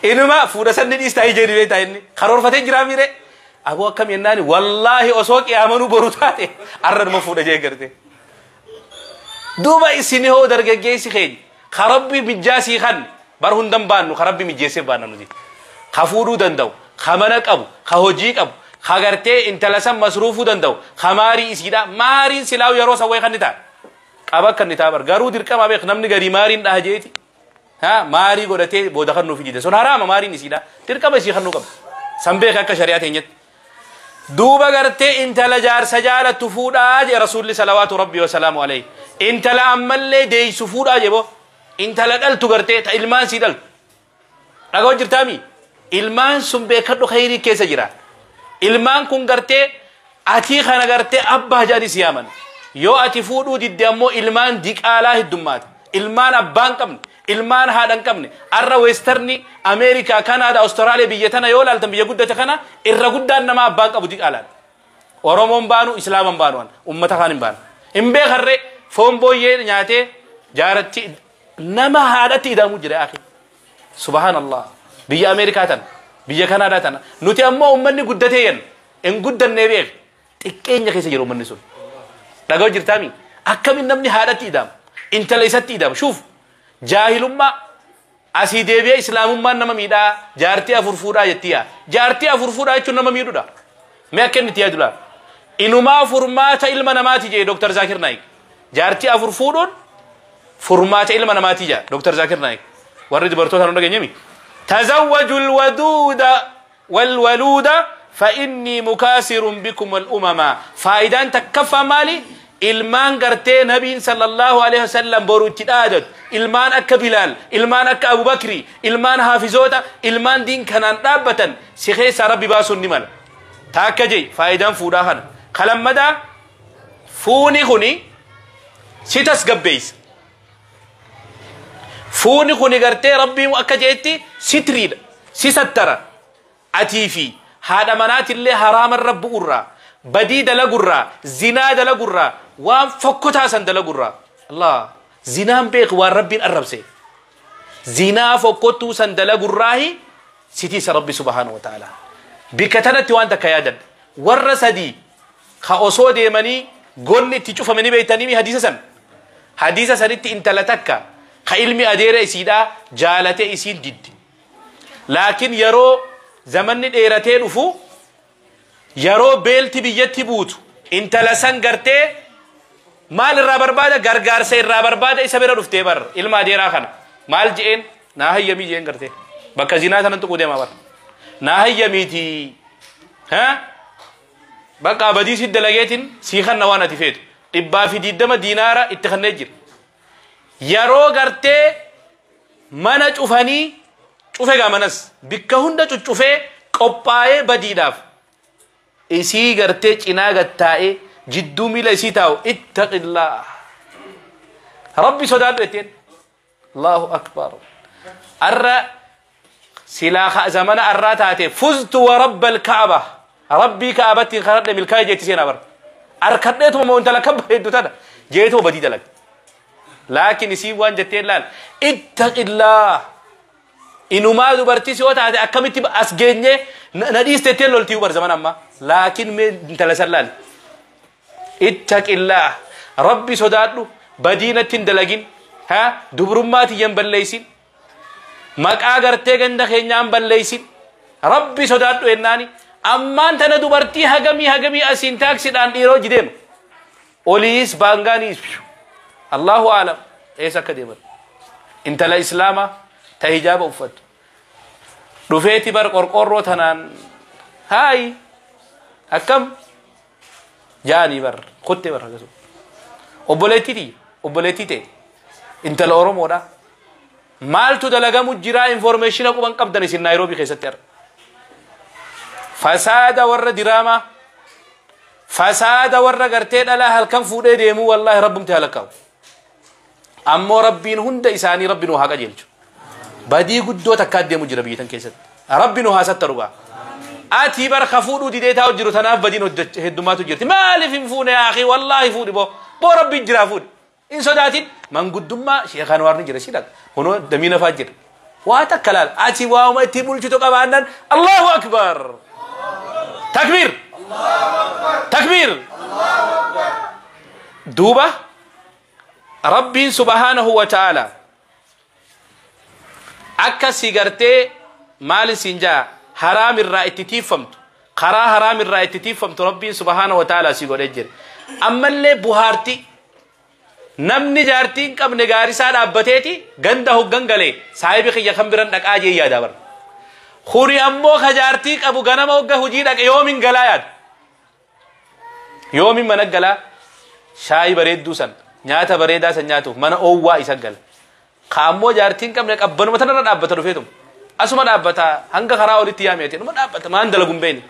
Inuma fuudha san ni dhiistaa jeen beektaa inni karoorfatee jira miree. Aboo akkam jennaani wallaahi osoo qiyaamanuu boru taate arra numa fuudha jeen garte. Duuba isin hoo dargaggeessi keenya ka Rabbi mijjaasii kan bar hundan baannu ka Rabbi mijjeessee baanna nuti. Ka fuudhuu danda'u, ka mana qabu, ka hojii qabu, ka gartee intala san masruufuu danda'u, ka maarii isiidha. Maariin silaawu yeroo san wayii kan ni ta'a. Qaba akka ni ta'a bar garuu dirqama beek namni garii maariin dhaha jeeti. Ha maarii godhatee booda kan nuuf jide sun haraama maariin isiidha. Dirqama isii kan nu qabdu. San beek akka shari'aa teenyatti. Duuba gartee intala jaarsa jaalattu fuudhaa jee Rasuulli salawaatu Rabbii wasalaamu alayhi. Intala ammallee deeysu fuudhaa jee boo. Intala dhaltu gartee ta ilmaan sii dhaltu. Dhaga'u jirtaami? Ilmaan sun beekadhu khayrii keessa jira. Ilmaan kun gartee atii kana gartee abbaa jedhanii si yaaman. Yoo ati fuudhuu didde ammoo ilmaan diqaalaa heddummaata. Ilmaan abbaa hin qabne, ilmaan haadha hin qabne. Arra Weestarni, Ameerikaa, Kanaadaa, Awustiraaliyaa biyya tana yoo laaltan biyya guddate kana irra guddaan nama abbaa qabu diqaalaadha. Oromoon baanu, Islaaman baanu, ummata kaan hin baanu. Hin beekarree foon booyyee nyaatee jaaratti nama haadhatti ida'amu jira akhi. Subhaanallah. Biyya Ameerikaa tana, biyya Kanaadaa tana. Nuti ammoo uummanni guddatee jenna. Hin guddannee beek. Xiqqeenya keessa jira uummanni sun. Dhaga'u jirtaami? Akkamiin namni haadhatti ida'ama? Intala isatti ida'ama. Shuuf jaahilummaa asii deebi'ee islaamummaan nama miidhaa jaartii afur fuudhaa jetti yaa. Jaartii afur fuudhaa jechuun nama miidhudha. Mee akka inni itti yaadu laala. Inumaa furmaata ilma namaati jee Dr. Zaakir Naayik. Jaartii afur fuudhuun furmaata ilma namaati jaa Dr. Zaakir Naayik. Warri dubartoota nu dhageenyami. Tazawwaju alwaduuda walwaluuda fa inni mukaasirun bikum al'umama. Faayidaan takkaffaa maali? Ilmaan gartee nabiin sallallahu alaihi wasallam boru itti dhaadatu. Ilmaan akka Bilaal, ilmaan akka Abubakri, ilmaan haafizoota, ilmaan diin kanaan dhaabbatan si keessaa Rabbi baasuun ni mala. Taakka jee faayidaan fuudhaa kana. Kalammadaa fuuni kuni si tasgabbeessa. Fuuni kuni gartee Rabbiin akka jeetti sitriidha. Si sattara. Atii fi haadha manaatillee haraamarra bu'urraa, badii dalagurraa, zinaa dalagurraa, waan fokkotaa san dalagurraa. Allah zinaan beeku waan Rabbiin arrabse. Zinaa fokkottuu san dalagurraahi sitiisa Rabbi subhaanahu wa ta'ala. Bikka tanatti waan takka yaadan. Warra sadii ka osoo deemanii gonni itti cufame ni beektanii hadiisa san. Hadiisa sanitti intala takka ka ilmi adeera isiidhaa jaalate isiin diddi. Laakiin yeroo zamanni dheeratee dhufu yeroo beelti biyyatti buutu intala san gartee maal irraa barbaada gargaarsa irraa barbaada isa bira dhuftee bar ilma adeeraa kana maal je'een naa hayyamii je'een gartee bakka zinaa sanan tuquu deemaa bar naa hayyamiitii ha bakka badii si dalageetiin sii kanna waan ati feetu 120 diinaara itti kannee jira. Yeroo gartee mana cufanii cufe gaa manas bikka hunda cuccufee qophaa'ee badiidhaaf isii gartee cinaa gattaa'ee jidduu miila isii taa'u ittaqillaa Rabbi sodaadhu jetteen. Allahu akbar. Arra silaa zamana arraa taate fuztu wa rabbal ka'aba rabbii ka'abattiin karadhe milkaa'e jetti seenaa bara. Arkadheetuma moo intala kan bareeddu tana jeetuma badii dalaga. Laakiin isiin waan jetteen laal ittaqillaa inumaa dubartii si yoo taate akkamitti as geenyee na dhiiste loltii bar zaman ammaa. Laakiin mee intala san laal ittaqillaa Rabbi sodaadhu badii natti hin dalagin ha dubrummaa tiyyan balleeysin maqaa gartee ganda keenyaan balleeysin Rabbi sodaadhu ennaani. Ammaan tana dubartii hagamii hagamii asiin taaksiidhaan dhiiroo jideema. Oliis baangaaniis Allahu aalam eessa akka deeman. Intala islaamaa ta hijaaba uffattu. Dhufeeti bar qorqorroo tanaan haayi akkam jaanii bar kuttee bar akkasuma. Obboleettii tiyya obboleettii ta'e intala Oromoodha. Maaltu dalagamu jiraa informeeshina quban qabdan isin Naayiroobii keessatti har'a. Fasaada warra diraamaa fasaada warra gartee dhalaa halkan fuudhee deemuu wallaahi rabbumti halakkaa'u. Ammoo Rabbiin hunda isaanii Rabbi nu haa qajeelchu. Badii guddoo takkaa deemu jira biyya tan keessatti. Rabbi nu haa sattaru gaa. Ati bar ka fuudhuu didee taa'u jiru tanaaf badiin heddummaatu jirti. Maaliif hin fuune yaa akhi wallaahi fuudhi boo. Boo Rabbiin jiraa fuudhi. Hin sodaatin manguddummaa sheekaan waarni jira si dhaqa. Kunoo damiina fa'aa jira. Waa takka laal ati waa'uma ittiin bulchitu qabaannan Allahu akbar. Takbiir. Takbiir. Duuba Rabbiin subhaanahu wa ta'ala akka si gartee maal siin jaa haraam irraa itti tiiffamtu karaa haraam irraa itti tiiffamtu Rabbiin subhaanahu wa ta'ala si godhee jira. Ammallee buhaartii namni jaartii hin qabne gaarisaa dhaabbateeti ganda hoggan galee saahibi kiyya kan biran dhaqaa jee yaada bara. Kuni ammoo ka jaartii qabu ganama hogga hojii dhaqe yoomin galaa yaada. Yoomin mana galaa shaayii bareedduu san nyaata bareedaa san nyaatuuf mana oowwaa isa gala. Ka ammoo jaartii hin qabne qabbanuma tanarra dhaabbata dhufeetuma. Asuma dhaabbata hanga karaa olitti yaameete numa dhaabbata maan dalagu hin beekne.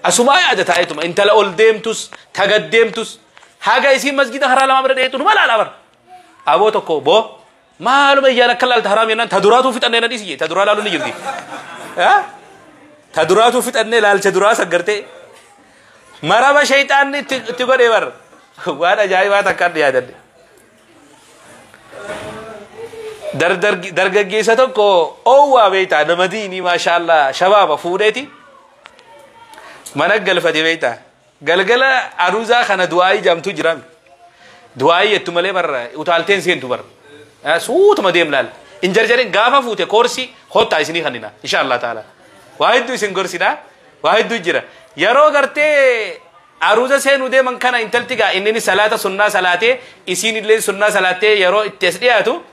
Asumaa yaada taa'eetuma intala ol deemtus tagad deemtus haga isiin masgida karaa lama bira dheetu numa laala bara. Aboo tokko boo maaluma iyyaan akka laalta haraam jennaan ta duraatuu fixannee na dhiisi ta duraa laaluun ni jirti. Ta duraatuu fixannee laalcha duraa saggartee maraba shayxaanni itti godhee bar. Waan ajaa'ibaa takkaan yaadadhe. Dargaggeessa tokko oowwaa beektaa, nama diinii, maashaallah, shabaaba fuudheeti mana galfate beektaa. Galgala aruuzaa kana du'aayii jaamtu jiraami. Du'aayii jettu malee barra utaalteen seentu barra suutuma deem laal hin jarjarin. Gaafa fuute koorsii hottaa isinii kannina, insha Allah taala. Waa hedduu isin gorsinaa, waa hedduu jira. Yeroo gartee aruuza seenuu deeman kana, intalti gaa inni salaata sunnaa salaatee, isiin illee sunnaa salaattee, yeroo itti as dhiyaatu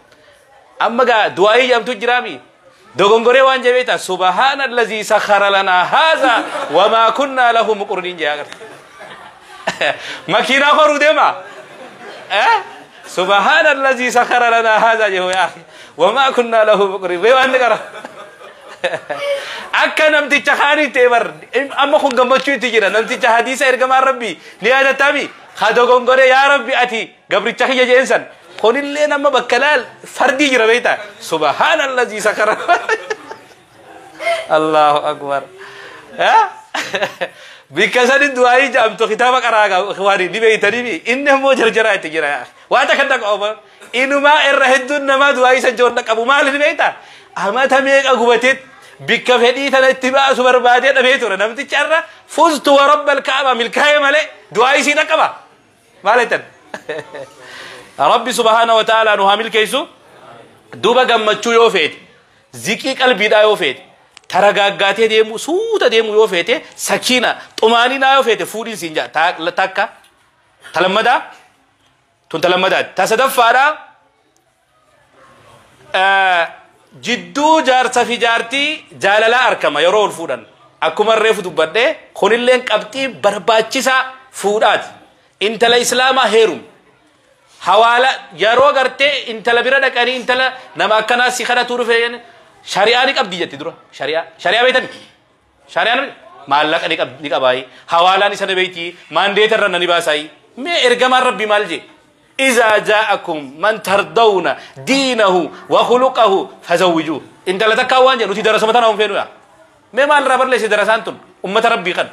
amma gaa du'aayii jaamtu jiraami. Dogongoree waan jabeeta, "Subhaana allazii sakhara lanaa haazaa wamaa kunnaa lahu muqriniin" jee. Agarta, makiinaa koruu deema. "Subhaana allazii sakhara lanaa haazaa" jee. Yaa akhi, "wamaa kunnaa lahu muqriniin" bee waan qara akka namticha kaanii ta'e bar. Amma kun gammachuu itti jira. Namticha hadiisa ergamaan Rabbii ni yaadattami, ka dogongoree "Yaa Rabbi, ati gabricha kiyya" jeen san. Kunillee nama bakka laal fardii jira beekta. "Subhaana allazii sakhara." Allahu akbar. Bikka sani du'aayii jaamtu kitaaba qaraa waan ni beeytanii, inni ammoo jarjaraa itti jira. Waan takka dhaqa inumaa irra hedduun namaa du'aayii san joon qabu maali ni beeyta. Amata meeqa gubateet bikka fedhii tana itti baasu barbaadee dhabee ture. Namticha irra "Fuztu wa rabbal kaaba", milkaa'ee malee du'aayii sii dhaqqaba maal jettan? Rabbi subhaana wa ta'ala nu haa milkeessu. Duba gammachuu yoo feete, ziqii qalbiidhaa yoo feete, taragaaggaatee deemu, suuta deemu yoo feete, sakiina xumaaninaa yoo feete, fuudhiin siin jaa. Takka talammadaa tun talammadaati. Ta sadaffaadhaa, jidduu jaarsa fi jaartii jaalalaa arkama yeroo ol fuudhan. Akkuma reefu dubbadhee, kunilleen qabxii barbaachisaa fuudhaati. Intala islaamaa heerum. Hawaala yeroo gartee intala bira dhaqanii, intala nama akkanaa si kadhatu dhufe, shari'aa ni qabdi jetti dura. Shari'aa beektani? Shari'aa maallaqa ni qabaayi, hawaalaan isa ni beeyti, maandeeta irra ni baasaayi. Mee ergamaan Rabbi maal jee? "إذا جاءكم من ترضون دينه وخلقه فزوجوه." Intala takkaa waan jedhu nuti darasuma tana hin feenu yaa. Mee maal irraa barleesse darasaan tun? Ummata Rabbii kan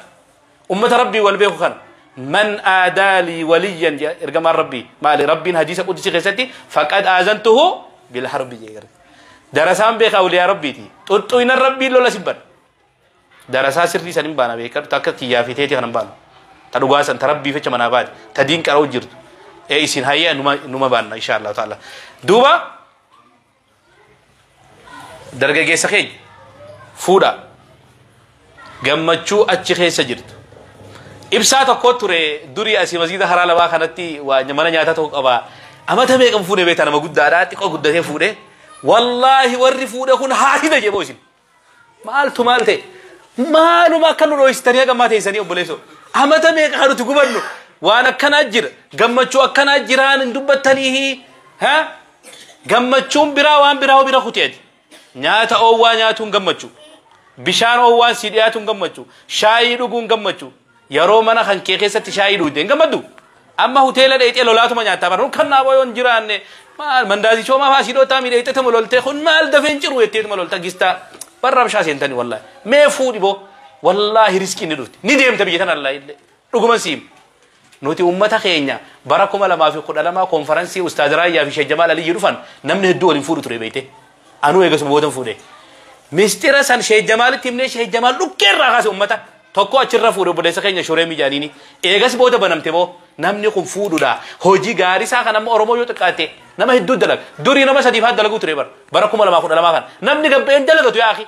ummata Rabbii wal beeku kana. "من عادى لي وليا" ergamaan Rabbii maali? Rabbiin hadiisa qudsi keessatti "فقد آذنته بالحرب" jee. Darasaan beeka awliyaa Rabbiiti. Xuxxuynan Rabbiin lola sibban. Darasaa sirrii san hin baana beekadhu. Takka kiyyaa fi teetii kan hin baanu, ta dhugaa san, ta Rabbii fecha manaa baate, ta diin qara'u jirtu ee isin hayya numa baanna, insha Allah taala. Duuba dargaggeessa keenya, fuudha. Gammachuu achi keessa jirtu. Ibsaa tokko ture durii asii masgiida karaa lamaa kanatti waa mana nyaataa tokko qaba. Amata meeqan fuudhe beektaa? Nama guddaadha, xiqqoo guddatee fuudhe. Wallaahi, warri fuudhe kun haasida jeboo. Isin maaltu maal ta'e? Maaluma akka nu dho'istanii hagammaa teessanii? Obboleessoo, amata meeqa kan nuti gubannu waan akkanaa jira, gammachuu akkanaa jiraan hin dubbattanii. Ha, gammachuun biraa waan biraa bira kuteeti. Nyaata oowwaa nyaatuun gammachuu, bishaan oowwaan si dhiyaatuun gammachuu, shaayii dhuguun gammachuu. Yeroo mana kan kee keessatti shaayii dhugde hin gammaddu. Amma hoteela dheexee lolaatuma nyaattaa bara kan naaboo yoo hin jiraanne maal mandaazii coomaa faa si dhootaa miidheexetuma loltee, kun maal dafeen ciru jetteetuma lolta gistaa barra bishaa seentanii. Wallaahi, mee fuudhi boo, wallaahi riskiin ni dhufti, ni deemta biyya tana allaa illee. Dhuguma siim, nuti ummata keenya bara 2012 konferansii Ustaaz Raayyaa fi Sheekh Jamaal Aliyyi dhufan namni hedduu waliin fuudhu ture beeyte. Anuu eegasuma boodan fuudhe. Mistira san Sheekh Jamaalitti himnee, Sheekh Jamaal dhukkeerraa kaase ummata tokko achirra fuudhe, obboleessa keenya Shoree Mijaaniini. Eegas booda banamte boo, namni kun fuudhudha. Hojii gaarii isaa kan amma Oromoo yoo xiqqaate nama hedduu dalaga. Durii nama sadiif haa dalaguu ture bara 2012 kan namni gabbeen dalagatu. Yaa akhi,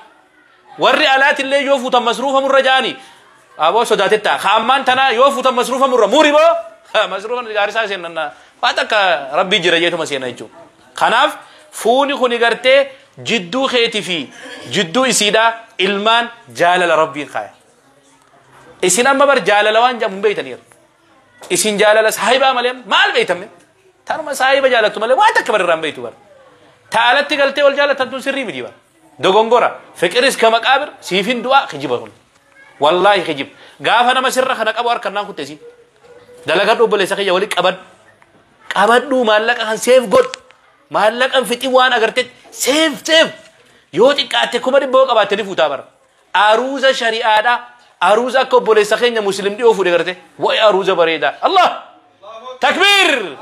warri alaatillee yoo fuutan masruufa murra jaanii aboo sodaatetta. Ka ammaan tanaa yoo fuutan masruufa murra muri boo, masruufa gaarii isaa seenan waan takka Rabbii jira jeetuma seena jechuudha. Kanaaf fuuni kuni gartee jidduu keetii fi jidduu isiidhaa ilmaan jaalala Rabbiin kaaya. Isin amma bar jaalala waan jedhamu hin beeytaniiru. Isin jaalala saahibaa malee maal beeytame? Tanuma saahiba jaalattu malee waan takka bar irraa hin beeytu bar. Taalatti galtee wal jaalattan tun sirrii miti bar. Dogongora. ፍቅር እስከ መቃብር siifin du'aa kijiba kun. Wallaahi kijib. Gaafa nama sirra kana qabu harkannaan kutte isin. Dalagadhu obboleessa kiyya, wali qabadhu. Qabadhu, maallaqa kan save godhu. Maallaqan fixi waan agartetti save save. Yoo xiqqaatte 100,000 yoo qabaatte ni fuutaa bara. Aruuza shari'aadha. Aruuza akka obboleessa keenya muslim dhiyoo fuudhe garte. Wa'i aruuza bareedaa. Allah! Takbiir!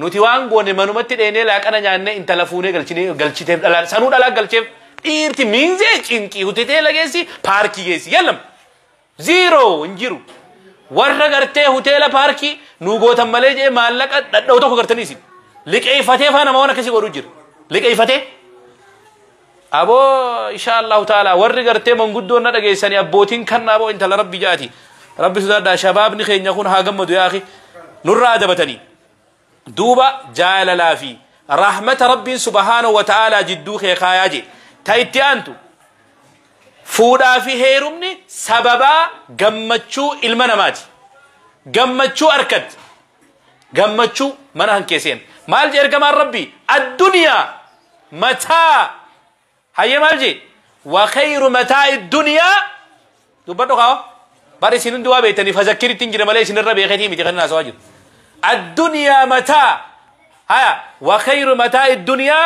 Nuti waan goone manumatti dheenee laaqana nyaannee intala fuunee galchiteef dhalaa sanuu dhalaa galcheef dhiirti miinzee cinqii hoteela geessi paarkii geessi yallam ziiroo hin jiru. Warra gartee hoteela paarkii nu gootan malee jee maallaqa dhadha'u tokko gartanii isin liqeeffatee faa nama waan akkasii godhu jira liqeeffatee. Aboo insha Allahu ta'ala warri gartee manguddoon na dhageessanii abbootiin kan aboo intala rabbi jaati rabbi sodaadhaa shabaabni keenya kun haa gammadu yaa akhi nurraa adabatanii. Duuba jaalalaa fi rahmata rabbiin subhaanahu wa ta'ala jidduu kee kaayaa jee ta itti aantu fuudhaa fi heerumni sababaa gammachuu ilma namaati. Gammachuu harkatti gammachuu mana hankeesseen maal jee ergamaan rabbii addunyaa mataa hayyee maal jee wa khayru mataa'i dunyaa dubbadhu kaawa bar isin hundi waa beektanii fazakkiritti hin jira malee isinirra beeketii miti kan haasawaa jiru. الدنيا متاع هيا وخير متاع الدنيا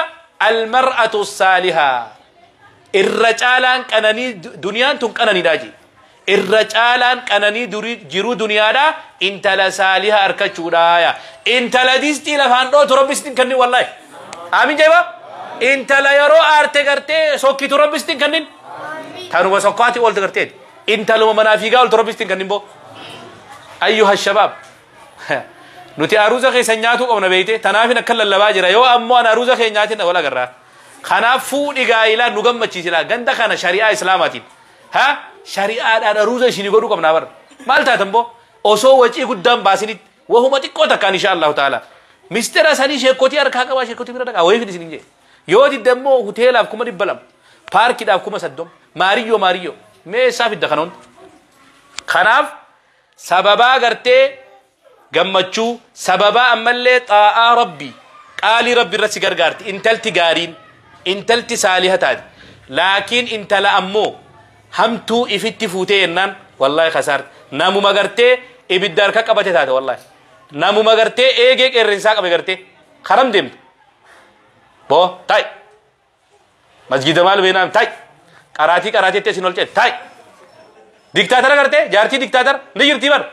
المرأة الصالحة الرجالان كنني دنيا تن كنني داجي الرجالان كنني جرو دنيا دا انت لا صالحة أركچودا يا انت لا ديستي لفان دو تربستين كنني والله آمين جايبا انت لا يرو ارتي کرتے سوكي تربستين كنن تانو سوكاتي اولت کرتے انت لو منافقا اولت تربستين كنن بو ايها الشباب nuti aruuza keessa nyaatuu qabna beeyte tanaafin akka lallabaa jira yoo ammoo an aruuza kee nyaatin wal agarraa kanaaf fuudhi gaa'ilaa nu gammachiisila ganda kana shari'aa islaamaatiin ha shari'aadhaan aruuza isinii godhuu qabnaa bara maal taatan boo osoo wacii guddaan baasinitti wahuma xiqqoo takkaan insha allahu ta'ala mistira sanii sheekotii harkaa qabaa sheekotii bira dhaqaa wayii fidi isiniin jee yoo didde immoo hoteelaaf 200,000 paarkiidhaaf 30,000 maariyyoo maariyyoo mee isaa fidda kana hunda kanaaf sababaa gartee gammachuu sababaa ammallee xaa'aa rabbi qaalii rabbi irratti gargaarti intalti gaariin intalti saaliha taate laakiin intala ammoo hamtuu ifitti fuutee jennaan wallaahi kasaarte namuma gartee ibidda harka qabate taate wallaahi namuma gartee eegee qeerrensaa qabe gartee karam deemte boo ta'i masjida maal beenaam ta'i qaraatii qaraateetti isin ol ceete ta'i diktaatara gartee jaartii diktaatara ni jirtii bara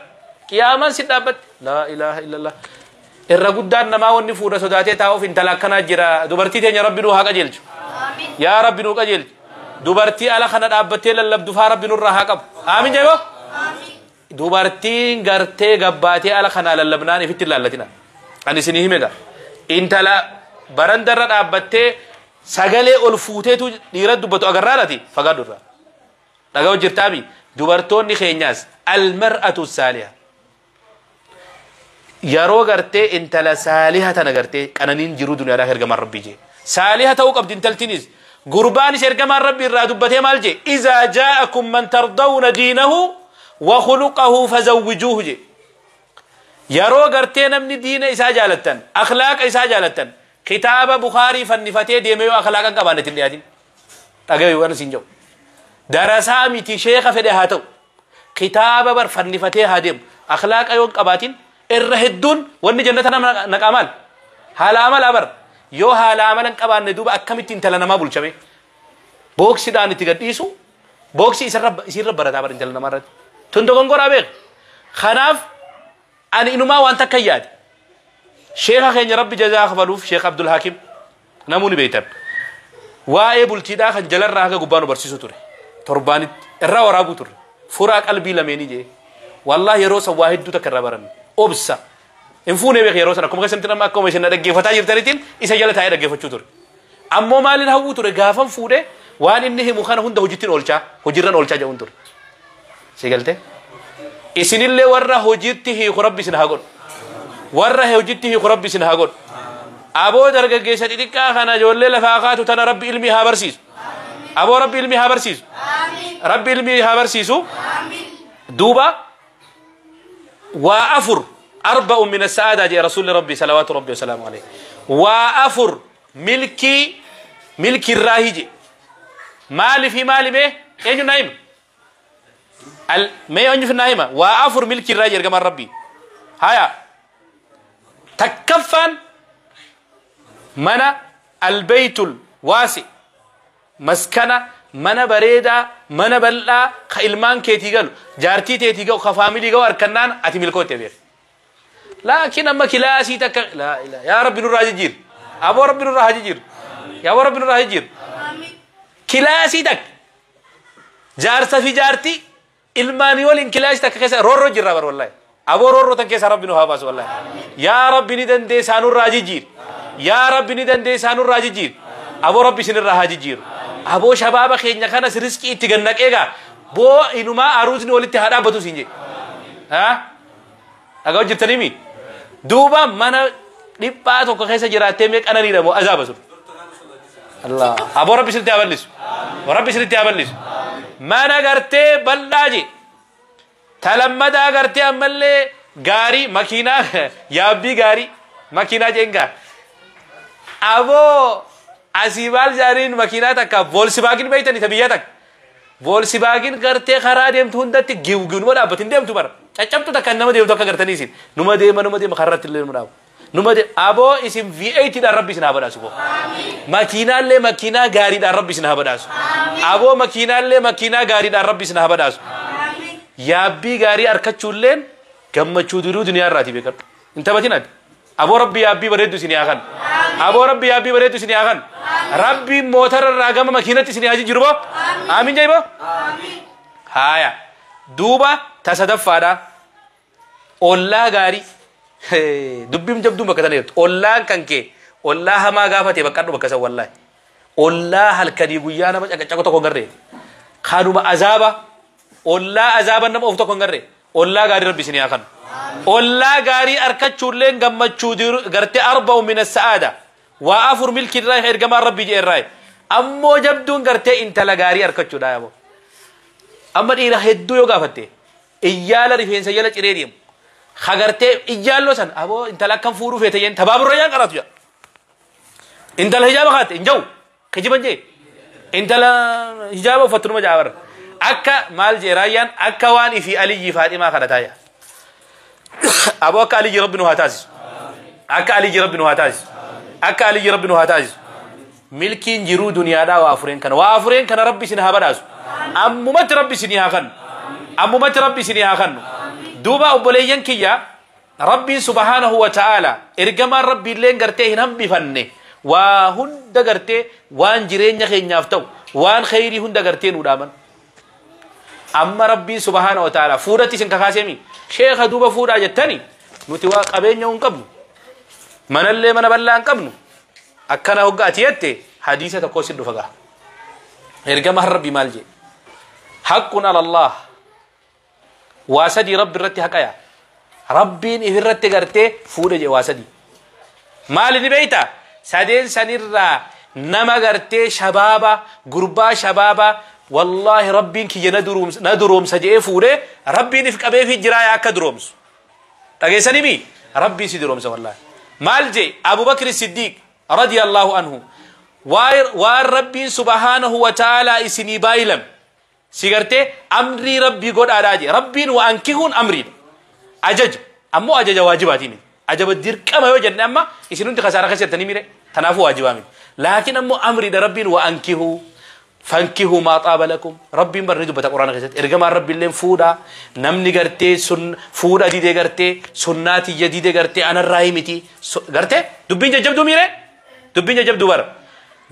qiyaamaan si dhaabbatte laa ilaaha illallah irra guddaan namaa wanni fuudha sodaatee taa'uuf intala akkanaa jira dubartii teenya rabbi nuu haa qajeelchu yaa rabbi nuu qajeelchu dubartii ala kana dhaabbattee lallabdu faa rabbi nurraa haa qabu aamin jeeboo dubartiin gartee gabbaatee ala kanaa lallabnaan ifitti laallatina ani isinii hime intala barandarra dhaabbattee sagalee ol fuuteetu dhiira dubbatu agarraa lati fagaadhu irraa dhagaa hojjirtaami dubartoonni keenyaas almar'atu saaliha yeroo gartee intala saaliha tana gartee qananiin jiruu duniyaadhaaf ergamaan rabbii jee saaliha ta'uu qabdi intaltiinis gurbaanis ergamaan rabbii irraa dubbatee maal jee izaa jaa'akum man tardawna diinahu wa khuluqahu fazawwijuuhu jee yeroo gartee namni diina isaa jaalattan akhlaaqa isaa jaalattan kitaaba Bukaarii fannifatee deeme yoo akhlaaqa hin qabaanne ittiin dhiyaatin dhagayu waan isin jedhu darasaa miti sheeka fedhe haa ta'u kitaaba bar fannifatee haa deemu akhlaaqa yoo hin qabaatin irra hedduun wanni jannata nama naqaa maal haala amalaa bar yoo haala amala hin qabaanne duuba akkamitti intala namaa bulchame booksiidhaan itti gadhiisu booksii isirra barataa bar intala namaa irratti tun dogongoraa beek kanaaf ani inumaa waan takka yaade sheeka keenya rabbi jazaa kafaluuf sheek Abdul Hakim namoonni beektan waa'ee bultiidhaa kan jalarraa haga gubbaa nu barsiisu ture torbaanitti irraa waraabuu turre furaa qalbii lameenii jee wallahi yeroo san waa hedduu takka irraa baranne obsa hin fuunee beek yeroo sana akkuma keessatti nama akkuma isin dhaggeeffataa jirtanitiin isa jala taa'ee dhaggeeffachuu ture ammoo maaliin hawwuu ture gaafan fuudhee waan inni himu kana hunda hojittiin oolchaa hojiirran oolchaa jedhuun ture si galte isinillee warra hojiitti hiiku rabbi isin haa godhu warra hojiitti hiiku rabbi isin haa godhu aboo dargaggeessa xixiqqaa kana ijoollee lafaa kaatu tana rabbi ilmii haa barsiisu aboo rabbi ilmii haa barsiisu rabbi ilmii haa barsiisu duuba وأفر أربع من السعادة جاء رسول ربي صلوات ربي وسلامه عليه وأفر ملكي ملكي الراهج مالي في مالي به أنجو نايم ما أنجو في النايمة وأفر ملكي الراهج كما ربي هيا تكفن من البيت الواسع مسكنة mana bareedaa mana bal'aa ka ilmaan keetii galu jaartii teetii galu ka faamilii galu harkannaan ati milkootte beek Laakiin amma kilaasii takka laa ilaa yaa rabbi nurraa jijjiir. Aboo rabbi nurraa haa jijjiir. Yaa aboo rabbi nurraa haa jijjiir. Kilaasii takka jaarsa fi jaartii ilmaanii waliin kilaasii takka keessa roorroo jirra bar wallahi. Aboo roorroo tan keessa rabbi nu haa baasu wallahi. Yaa rabbi ni dandeessaa nurraa jijjiir. Yaa rabbi ni dandeessaa nurraa jijjiir. Aboo rabbi isinirraa haa jijjiiru. Aboo shabaaba keenya kanas riskii itti gannaqee gaa boo inumaa aruusni walitti haa dhaabbatu siin jedhe. Haa? Dhagaa hojjettanii duuba mana dhiphaa tokko keessa jiraattee mee qananiidha moo azaaba sun. Allah. Aboo rabbi isinitti haa bal'isu. Rabbi isinitti haa bal'isu. Mana gartee bal'aa je. Talammadaa gartee ammallee gaarii makiinaa yaabbii gaarii makiinaa jeen gaa. Aboo asii maal jaaniin makiinaa takka Volkswagen beeytanii ta biyya takka. Volkswagen gartee karaa deemtu hundatti giwgiw numa dhaabbatu hin deemtu bara. Caccabtu takka nama deemtu akka gartanii isin. Numa deema numa deema karratti illee numa dhaabu. Numa deema aboo isin V8 dhaan rabbi isin haa badhaasu boo. Makiinaallee makiinaa gaariidhaan rabbi isin haa badhaasu. Aboo makiinaallee makiinaa gaariidhaan rabbi isin haa badhaasu. Yaabbii gaarii argachuulleen gammachuu duruu duniyaa irraati beekadhu. Hin taphatin ati. Aboo rabbi yaabbii bareeddu isin haa kennu. Aboo rabbi yaabbii bareeddu isin haa kennu. Rabbi motora irraa gama makiinatti isin haa jijjiiru boo. Amiin jai boo. Haaya. Duuba ta sadaffaadha. Ollaa gaarii. Dubbiin jabduun bakka tana jirtu. Ollaan kan kee ollaa hamaa gaafate baqqadhu bakka san wallaahi. Ollaa halkanii guyyaa nama caqacaqu tokko hin garree. Kanuma azaaba. Ollaa azaaba nama of tokko hin garree. Ollaa gaarii rabbi isin haa kennu. Ollaa gaarii argachuulleen gammachuu gartee arba'u min as-sa'aada. Waa afur milki irraa ergamaan rabbi jee irraa. Ammoo jabduun gartee intala gaarii argachuudha yaaboo. Amma dhiira hedduu yoo gaafatte iyyaala rifeensa jala ciree deemu. Hagartee iyyaalloo san aboo intala akkam fuudhuu feete jeen tabaaburra yaan qaratu jaa. Intala hijaaba kaatte hin jau kijiban jee. Intala hijaaba uffattu numa jaa barra. Akka maal jee raayyaan akka waan ifii Aliyyi Faaximaa kadhataa jaa. Aboo akka Aliyyi rabbi nu haa taasisu. Akka Aliyyi rabbi nu haa taasisu. Akka Aliyyi rabbi nu haa taasisu. Milkiin jiruu duniyaadhaa waa afureen kana. Waa afureen kana rabbi isin haa badhaasu. Ammumatti rabbi isin haa kennu. Ammumatti rabbi isin haa kennu. Duuba obboleeyyan kiyya rabbiin subhaanahu wa ta'ala ergamaan rabbi illeen gartee hin hambifanne waa hunda gartee waan jireenya keenyaaf ta'u waan kheyrii hunda gartee nu dhaaman. Amma rabbiin subhaanahu wa ta'ala fuudhatti isin kakaaseemi sheekha duuba fuudhaa jettani nuti waa qabeenya hin qabnu manallee mana bal'aa hin qabnu akkana hogga ati jette hadiisa tokko sin dhufa gaha. Ergamaan rabbi maal jee? Haqqun ala Allah waa sadii rabbi irratti haqaya. Rabbiin ifirratti gartee fuudhe jee waa sadii. Maali ni beeyta? Sadeen sanirraa nama gartee shabaaba gurbaa shabaaba wallaahi rabbiin kiyya na duroomsa jedhee fuudhee rabbiin if qabeefi jiraa akka duroomsu. Dhageessanii mi? Rabbiin si duroomsa wallaahi. Maal jee Abu Bakr Siddiq radiyallahu anhu waan rabbiin subhaanahu wa ta'ala isinii baay'ilame si gartee amrii rabbii godhaadhaa jee rabbiin waan kihuun amriidha. Ajaja ammoo ajaja waajibaatii miti. Ajaba dirqama yoo jenne amma isin hundi kasaara keessa jirtanii mire kanaafuu waajibaa miti. Laakiin ammoo amriidha rabbiin waan kihuu fankihu maa xaaba lakum rabbiin barni dubbata quraana keessatti ergamaan rabbiilleen fuudhaa namni gartee sun fuudha didee gartee sunnaa tiyya didee gartee anarraa miti gartee dubbiin jajjabduu miire dubbiin jajjabduu bara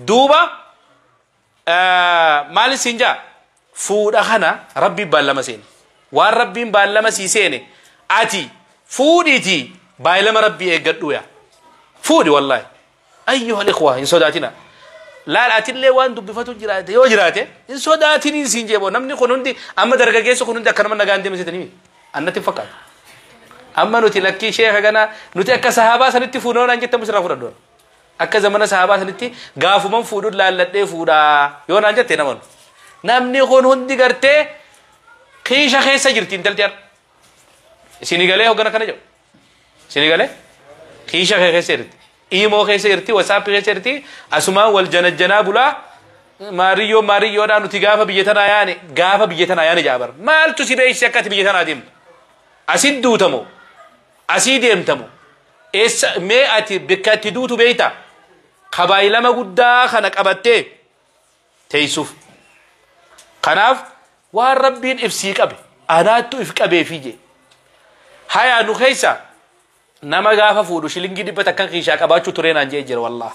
duuba maal isin jaa fuudha kana rabbiin baallama seene waan rabbiin baallama sii seene ati fuudhiitii baallama rabbii eeggadhu yaa fuudhi wallaahi ayyuha al-ikhwa hin sodaatina. Laal atillee waan dubbifatu jiraate yoo jiraate hin sodaatiniin siin jeeboo namni kun hundi amma dargaggeessi kun hundi akkanuma nagaan deema seetanii annatti hin fakkaatu. Amma nuti lakkii sheeka kana nuti akka sahaabaa sanitti fuudhoo naan jettamu sirraa fudhadhu. Akka zamana sahaabaa sanitti gaafuman fuudhuun laalladhee fuudhaa yoo naan jette namanu. Namni kun hundi gartee kiisha keessa jirti intalti har'a. Isinii galee hoggana kana jedhu. Isinii galee kiisha keessa jirti. Iimoo keessa jirti, WhatsApp keessa jirti, asumaan wal janajjanaa bulaa maariyyoo maariyyoodhaa nuti gaafa biyya tanaa yaane gaafa biyya tanaa yaane jaabar. Maaltu si beeksise akka ati biyya tanaa deemtu? Asit duutamoo? Asii deemtamoo? Eessa mee ati bakka itti duutu beeyta? Kabaayilama guddaa kana qabattee teessuuf. Kanaaf waan rabbiin ibsii qabe anaattu if qabeefii jee. Hayaa nu keessa Nama gaafa fuudhu shilingii 100 kiishaa qabaachuu turee naan jee jira wallah.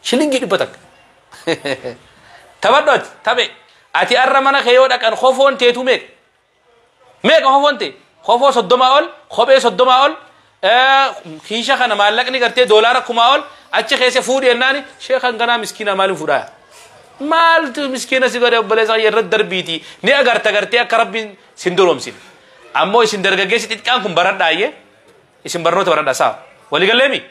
Shilingii 100. Taphadhu ati taphe. Ati arra mana kee yoo dhaqan kofoon teetu meeqa? Meeqa kofoon tee? Kofoo 30 ol, kophee 30 ol, kiisha kana maallaqni gartee doolaara 1000 ol achi keessa fuudhi jennaani sheekan ganaa miskiina maaliin fuudhaa? Maaltu miskiina si godhe obboleessa irra darbiiti. Ni agarta gartee akka rabbiin sin duroomsine. Ammoo isin dargaggeessi xixiqqaan kun baradhaayyee isin barnoota baradhaa saa. Waliigalleemi?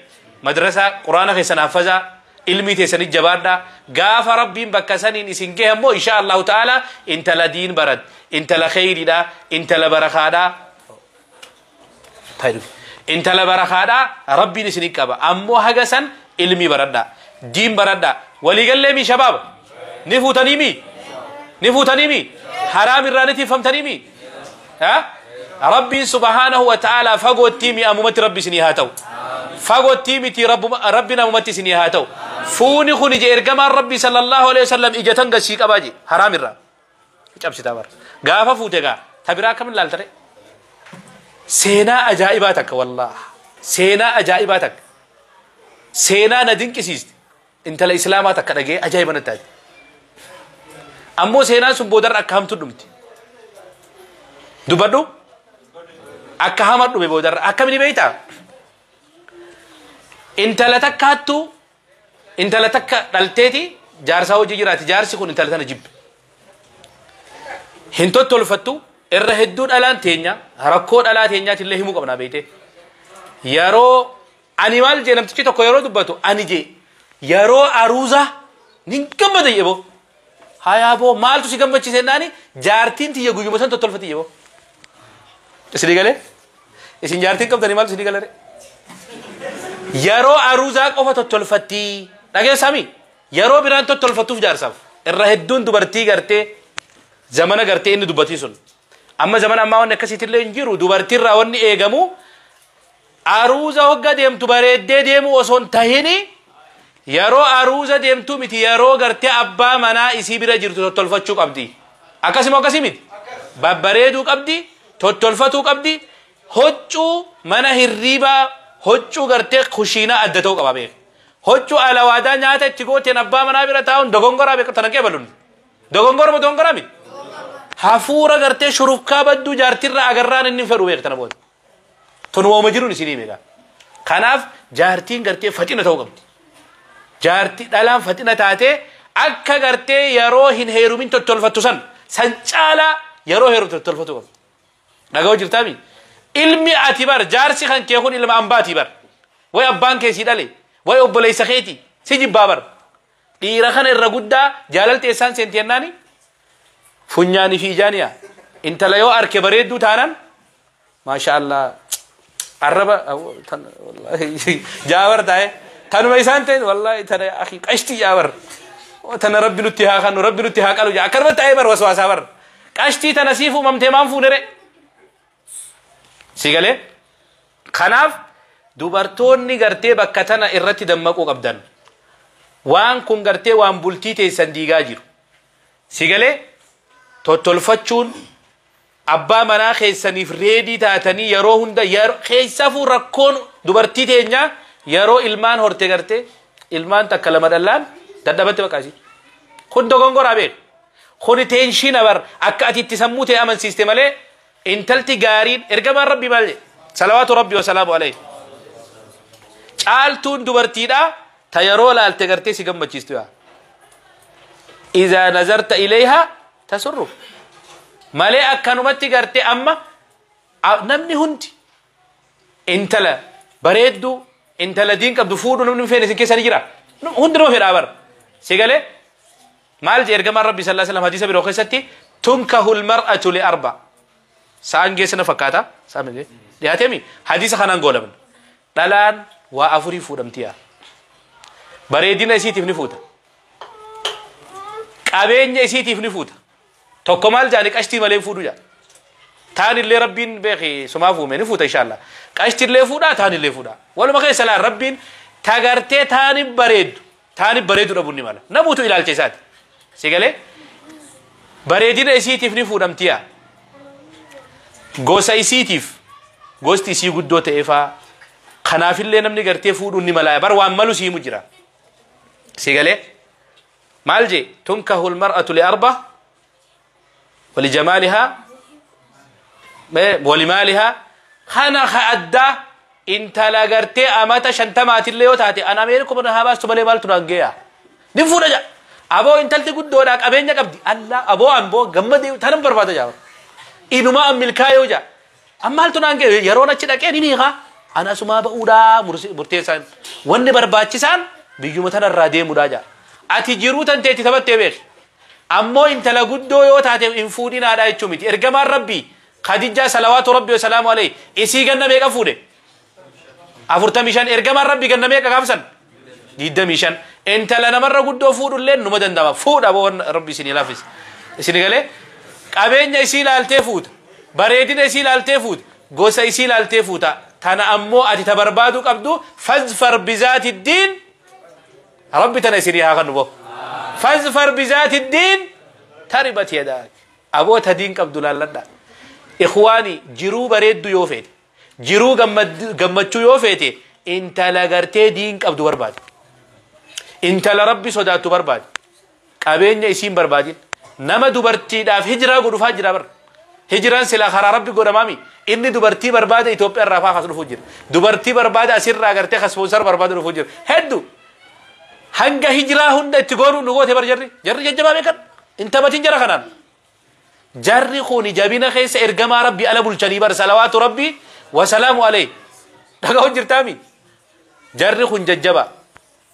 Madrasaa quraana keessan haffazaa ilmii teessanii jabaadhaa gaafa rabbiin bakka saniin isin gahe ammoo insha Allahu ta'ala intala diin barat intala kheyriidha intala barakaadha intala barakaadha rabbiin isin qaba ammoo haga san ilmii baradhaa diin baradhaa waliigalleemi shabaaba ni fuutaniimi ni fuutaniimi haraam irraa ni tiifamtaniimi rabbiin subhaanahu wa ta'ala fagootti mi ammumatti rabbi isinii haa ta'u fagootti miti rabbiin ammumatti isinii haa ta'u fuuni kun ije ergamaan rabbii sallallahu alaihi wasallam ija tan gasii qabaa je haraam irraa cabsitaa bara gaafa fuute gaa tabiraa akkam ilaaltare seenaa ajaa'ibaa takka wallah seenaa ajaa'ibaa takka seenaa na dinqisiiste intala islaamaa takka dhagee ajaa'iba natti taate ammoo seenaan sun boodarra akka hamtu dhumti dubbadhu akka hama dhume boodarra akkamini beeytaa intala takkaattu intala takka dhalteeti jaarsaa hojii jiraati jaarsi kun intala tana jibbe hin tottolfattu irra hedduu dhalaan teenya rakkoo dhalaa teenyaatillee himuu qabnaa beeyte yeroo ani maal jee namtichi tokko yeroo dubbatu ani jee yeroo aruuza nin gammada jee boo hayaa boo maaltu si gammachiise jennaani jaartiin tiyya guyyuma san tottolfatti jee boo isinii galee isin jaartiin qabdanii maaltu isinii galee yeroo aruuzaa qofa tottolfatti dhageessami yeroo biraan tottolfattuuf jaarsaaf irra hedduun dubartii gartee zamana gartee inni dubbatii sun amma zamana ammaa wanni akkasiitillee hin jiru dubartiirraa wanni eegamu aruuza hogga deemtu bareeddee deemu osoo hin tahini yeroo aruuza deemtu miti yeroo gartee abbaa manaa isii bira jirtu tottolfachuu qabdi akkasuma akkasii miti babbareeduu qabdi tottolfatuu qabdi huccuu mana hirriibaa huccuu gartee kushiinaa adda ta'uu qaba beek huccuu alawaadaa nyaata itti gooteen abbaa manaa bira taa'uun dogongoraa beek tanan qeebalun dogongoruma dogongoraa miti hafuura gartee shurufkaa badduu jaartirraa agarraan inni fedhu beek tana booda tun wauma jiruun isinii beeka kanaaf jaartiin gartee faxina ta'uu qabdi jaartii dhalaan faxina taatee akka gartee yeroo hin heerumin tottolfattu san san caalaa yeroo heerumtu tottolfatu qabdi dhaga'u jirtaami ilmi ati bar jaarsi kan kee kun ilma ambaatii bar way abbaan kee si dhale way obboleessa keeti si jibbaa bar dhiira kana irra guddaa jaalalti eessaan seenti jennaani funyaanii fi ijaaniya intala yoo arke bareedduu taanan maasha allah arraba jaabar taa'e tanuma isaan ta'e wallahi tana akhi qashti jaabar tana rabbi nutti haa kannu rabbi nutti haa qalu akkanuma taa'e bar waswaasaa bar qashtii tana siif uumamtee maan fuunere si galee kanaaf dubartoonni gartee bakka tana irratti dammaquu qabdan waan kun gartee waan bultii teessan diigaa jiru si galee tottolfachuun abbaa manaa keessaniif reedii taatanii yeroo hunda keessafuu rakkoon dubartii teenyaa yeroo ilmaan horte gartee ilmaan takka lama dhallaan dadhabatti baqaasi kun dogongoraa beek kun teenshiina bar akka ati itti sammuu ta'e amansiiste malee intalti gaariin ergamaan rabbii maal jedhe salawaatu rabbii wasalaamu alayhi caaltuun dubartiidha ta yeroo laalte gartee si gammachiistu yaa izaa nazarta ilayhaa tasurru malee akkanumatti gartee amma namni hundi intala bareedduu intala diin qabdu fuudhu namni hin feene isin keessa ni jira hundi nama fedhaa bara si galee maal jee ergamaan rabbii sallallahu alaihi wasallam hadiisa biroo keessatti tunkahu almar'atu li arba sa'aan geessina fakkaata sa'aan dhiyaateemi hadiisa kanaan goolabna dhalaan waa afurii fuudhamtiyaa bareedina isiitiif ni fuuta qabeenya isiitiif ni fuuta tokko maal jaani qashtii malee fuudhu jaa taan illee rabbiin beeki sumaaf uume ni fuuta inshallah qashtii illee fuudhaa taan illee fuudhaa waluma keessa laan rabbiin tagartee taani bareeddu taani bareeddu dhabuun ni mala namuutu ilaalcha isaati si galee bareedina isiitiif ni fuudhamtiyaa gosa isiitiif gosti isii guddoo ta'e faa Kanaafillee namni gartee fuudhuun ni malaa bar waan malu siimu jira. Si galee maal jee tunkahu almar'atu li arba walijamaalihaa walimaalihaa kana ka addaa intala gartee amata 50maatillee yoo taate an Ameerikuma haa baastu malee maaltu naan geeya ni fuudha jaa. Aboo intalti guddoodhaa qabeenya qabdi allaa aboo an boo gammadee tanan barbaada jaa inuma an milkaayoo jaa an maaltu naan geeya yeroon achi dhaqee ni hiikaa an asumaa ba'uudhaa murteessaan wanni barbaachisaan biyyuma tanarraa deemuudhaa jaa ati jiruu tan teetti taphattee beek ammoo intala guddoo yoo taate hin fuudhinaadha jechuu miti. Ergamaan rabbii Khadijaa salawaatu rabbii wasalaamu alayhi isii ganna meeqa fuudhe? 45. Ergamaan rabbii ganna meeqa gaafsan? 25. Intala namarra guddoo fuudhullee numa danda'ama fuudha boo rabbi isinii laaffise. Isin galee qabeenya isii ilaaltee fuuta, bareedina isii ilaaltee fuuta, gosa isii ilaaltee fuuta. Tana ammoo ati ta barbaaduu qabdu fazfar bizaati diin rabbi tana isinii haa kennu boo. Fazfar bizaati diin taribat yadaak. Aboo ta diin qabdu laalladha. Ikhwaani jiruu bareeddu yoo feete, jiruu gammachuu yoo feete intala gartee diin qabdu barbaade. Intala rabbi sodaattu barbaade. Qabeenya isiin barbaadin. Nama dubartiidhaaf hijiraa godhufaa jira bar. Hijiraan silaa karaa rabbi godhamaami. Inni dubartii barbaade Itoophiyaa irraa faa kas dhufuu jira. Dubartii barbaade asirraa gartee kaspoonsar barbaade dhufuu jira. Hedduu hanga hijiraa hunda itti goonuu nu goote bar jarri. Jarri jajjabaa beekan. In taphatin jara kanaan. Jarri kun jabina keessa ergamaa rabbi ala bulchanii bar salawaatu rabbi wasalaamu alayhi. Dhaga'u jirtaami. Jarri kun jajjabaa.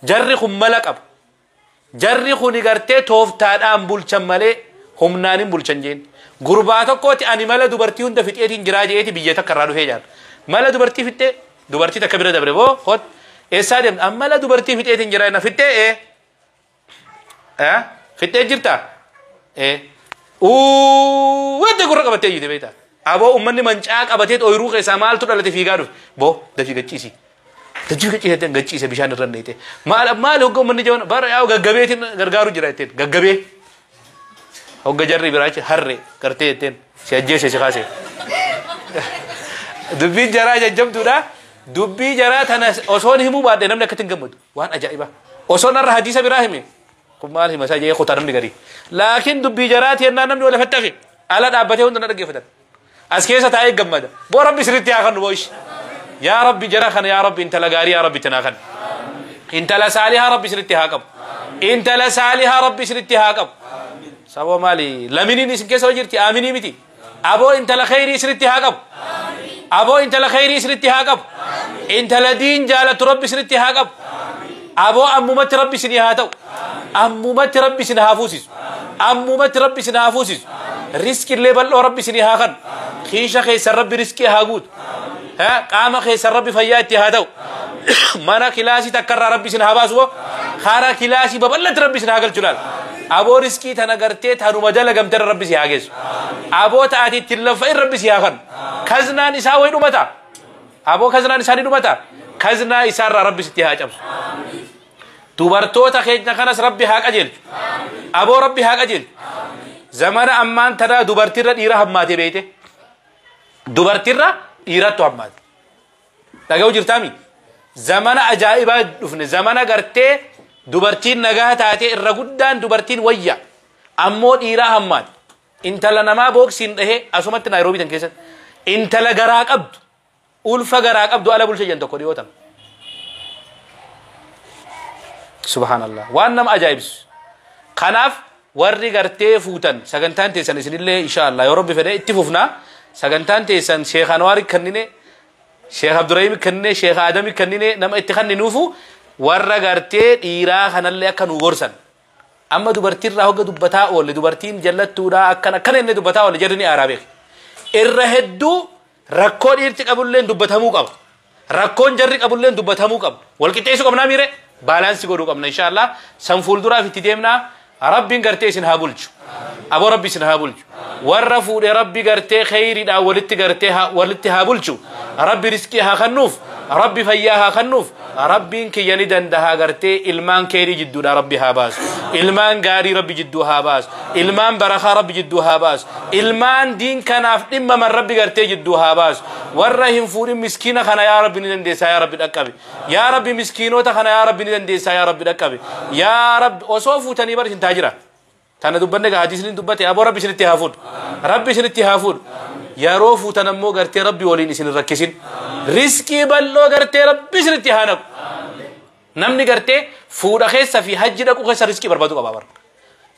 Jarri kun mala qaba. Jarri kun gartee tooftaadhaan bulchan malee humnaan hin bulchan jeen. Gurbaa tokkooti ani mala dubartii hunda fixeetiin jiraa jeeti biyya takka irraa dhufee jaan. Mala dubartii fixee dubartii takka bira dabre boo hot eessaa deemta? An mala dubartii fixeetiin jiraa na fixee ee fixee jirta ee uuu gurra qabattee iyyite beektaa. Aboo uummanni mancaa qabatee ooyiruu keessaa maaltu dhalate fiigaa dhufe boo dafii gachiisi. Dafii gachiise gachiise bishaan irra neete. Maal maal hogga uummanni jaban bara yaa'u gaggabeetiin gargaaru jira jetteen gaggabee. Hogga jarri biraachi harree gartee jetteen si ajjeese si kaase. Dubbiin jaraa jajjabduudha. Dubbii jaraa tana osoon himuu baadhee namni akkatti hin gammadu. Waan ajaa'ibaa. Osoon har'a hadiisa biraa hime. Kun maal hima isaa jee kutaa namni garii. Laakiin dubbii jaraati yennaan namni wal lafatti hafe. Ala dhaabbatee hunda na dhaggeeffatan. As keessa taa'ee gammada. Boo rabbi sirriitti haa kennu boo ishi. Yaa rabbi jara kana yaa rabbi intala gaarii yaa rabbi tanaa kennu. Intala saalihaa rabbi sirriitti haa qabu. Intala saalihaa rabbi sirriitti haa qabu. Saboo maali laminiin isin keessa jirti aaminii miti. Aboo intala khayrii sirriitti haa qabu. Aboo intala khayrii sirriitti haa qabu. Intala diin jaalatu rabbi sirriitti haa qabu. Aboo ammumatti rabbi isinii haa ta'u. Ammumatti rabbi isin haa fuusisu. Ammumatti rabbi isin haa fuusisu. Riskillee bal'oo rabbi isinii haa kennu. Kiisha keessan rabbi riskii haa guutu. Qaama keessan rabbi fayyaa itti haa ta'u. Mana kilaasii takkarraa rabbi isin haa baasu. Karaa kilaasii babal'atti rabbi isin haa galchu laal. Aboo riskii tana gartee tanuma dalagamtera rabbi si haa geessu. Aboo ta'ati ittiin laffa'in rabbi si haa kennu. Kaznaan isaa wayi dhumata. Aboo kaznaan isaa ni dhumata. Kaznaa isaarraa rabbi sitti haa cabsu. Dubartoota keenya kanas rabbi haa qajeelchu. Aboo rabbi haa qajeelchu. Zamana ammaan tanaa dubartiirra dhiira hammaatee beeyte. Dubartiirra dhiirattu hammaate. Dhaga'u jirtaami? Zamana ajaa'ibaa dhufne. Zamana gartee dubartiin nagaa taatee irra guddaan dubartiin wayya. Ammoo dhiiraa hammaate. Intala namaa booksiin dhahee asumatti Naayiroobii tan keessatti. Intala garaa qabdu. Ulfa garaa qabdu ala bulcha jan tokko dhiyootan. Subhaanallah. Waan nama ajaa'ibsu. Kanaaf warri gartee fuutan sagantaan teessan isinillee inshaallah yoo rabbi fedhe itti fufnaa. Sagantaan teessan Sheekh Anwaari kennine, Sheekh Abdurrahim kennine, Sheekh Adami kennine nama itti kenninuufu warra gartee dhiiraa kanallee akka nu gorsan. Amma dubartiirraa hogga dubbataa oolle dubartiin jallattuudhaa akkana akkana inni dubbataa oolle jarri ni aaraa beeku. Irra hedduu rakkoo dhiirti qabulleen dubbatamuu qaba. Rakkoon jarri qabulleen dubbatamuu qaba. Wal qixxeessuu qabnaa miire baalaansii godhuu qabna inshaallah. San fuulduraaf itti deemnaa rabbiin gartee isin haa bulchu. Aboo rabbi isin haa bulchu. Warra fuudhee rabbi gartee kheyriidhaan walitti gartee walitti haa bulchu. Rabbi riskii haa kennuuf. Rabbi fayyaa haa kennuuf. Rabbiin kiyya ni dandaha gartee ilmaan keerii jidduudha Rabbi haa baasu. Ilmaan gaarii Rabbi jidduu haa baasu. Ilmaan barakaa Rabbi jidduu haa baasu. Ilmaan diin kanaaf dhimmaman Rabbi gartee jidduu haa baasu. Warra hin fuudhin miskiina kana yaa Rabbi ni dandeessaa yaa Rabbi dhaqqabe. Yaa Rabbi miskiinota kana yaa Rabbi ni dandeessaa yaa Rabbi dhaqqabe. Yaa Rabbi osoo fuutanii bar isin taajira. Tana dubbanne gaa hadiisni dubbate aboo Rabbi isinitti haa fuudhu. Rabbi isinitti haa fuudhu. Yeroo fuutan ammoo gartee Rabbi waliin isin hin rakkisin. Riskii bal'oo gartee Rabbi isinitti haa naqu. Namni gartee fuudha keessa fi hajji dhaqu keessa riskii barbaadu qaba bara.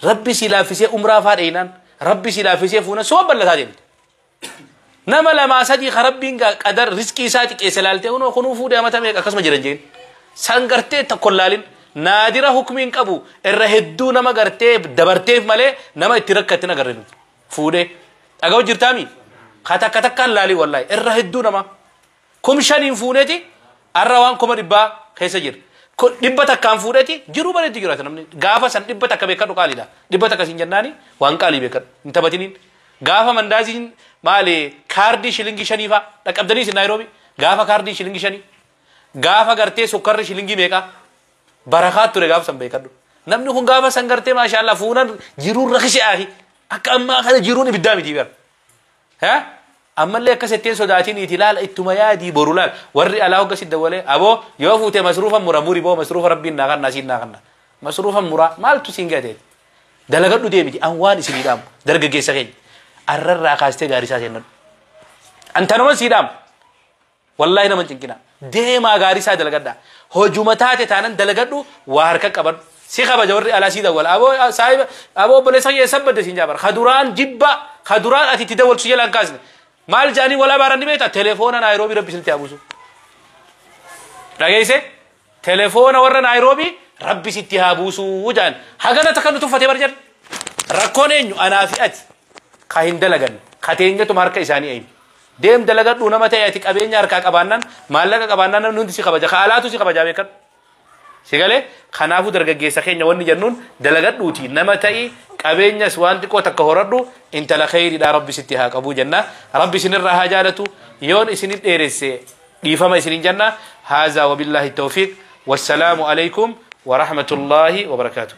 Rabbi si laaffisee umraa faa dheeyinaan Rabbi si laaffisee fuuna suma bal'ataa deemte. Nama lamaa sadii ka Rabbiin qadar riskii isaa xiqqeesse laaltee kunoo kunuu fuudhee amata meeqa akkasuma jiran jeen. San gartee tokko hin laalin naadira hukmiin qabu irra hedduu nama gartee dabarteef malee nama itti rakkatte agarre nuti. Fuudhee dhaga'u jirtaami? Ka takka takkaan laalii wallaahi irra hedduu nama. 5,000 fuudheeti arra waan 100,000 keessa jira. 100 fuudheeti jiruu bareetti jiraata namni. Gaafa san 100 beekadhu qaaliidha. 100 siin jennaani waan qaalii beekadhu. Hin taphatiniin. Gaafa mandaaziin maali kaardii shilingii 5 faa dhaqqabdanii isin Naayiroobii. Gaafa kaardii shilingii 5. Gaafa gartee sukkarri shilingii meeqa? Barakaa ture gaafa san beekadhu. Namni kun gaafa san gartee maashaallah fuunan jiruun rakisee ahi. Akka ammaa kana jiruun ibiddaa miti bara. Ha? Ammallee akkas ittiin sodaatiniiti laala ittuma yaadii boru laal. Warri alaa hogga si dawwalee aboo yoo fuute masruufa mura muri boo masruufa rabbiin naa kanna siin naa kanna. Masruufa muraa maaltu siin gateeti. Dalagadhu deemiti an waan isinii dhaamu dargaggeessa keenya. Arrarraa kaastee gaarii isaa seennadhu. An tanuman sii dhaamu. Wallaahi nama hin cinqina. Deemaa gaarii isaa dalagadhaa. Hojuma taate taanan dalagadhu waa harka qabadhu. Si kabaja warri alaa sii dawwala. Aboo saahiba aboo obboleessa kiyya eessa badde siin jaabar. Kaduraan jibba kaduraan ati itti dawwaltu si jalaan kaasne. Maal jaanii wal abaaran ni beektaa? Telefoona Naayiroobii Rabbi isinitti haa buusu. Dhageesse? Telefoona warra Naayiroobii Rabbi sitti haa buusu jaan. Hagana takka nu tuffatee bar jedha. Rakkoon eenyu anaa fi ati ka hin dalaganne ka teenyatuma harka isaanii eenyu. Deem dalagadhuu nama ta'e ati qabeenya harkaa qabaannaan maallaqa qabaannaan namni hundi si kabaja. Ka alaatu si kabajaa beekadhu. Si galee kanaafuu dargaggeessa keenya wanni jennuun dalagadhuuti nama ta'i qabeenyas waan xiqqoo takka horadhu intala kheyriidha Rabbi sitti haa qabuu jenna. Rabbi isinirraa haa jaalatu yoon isinin dheeresse dhiifama isinin jenna. Haazaa wabillaahi tawfiiq wassalaamu alaikum wa rahmatullaahi wa barakaatuh.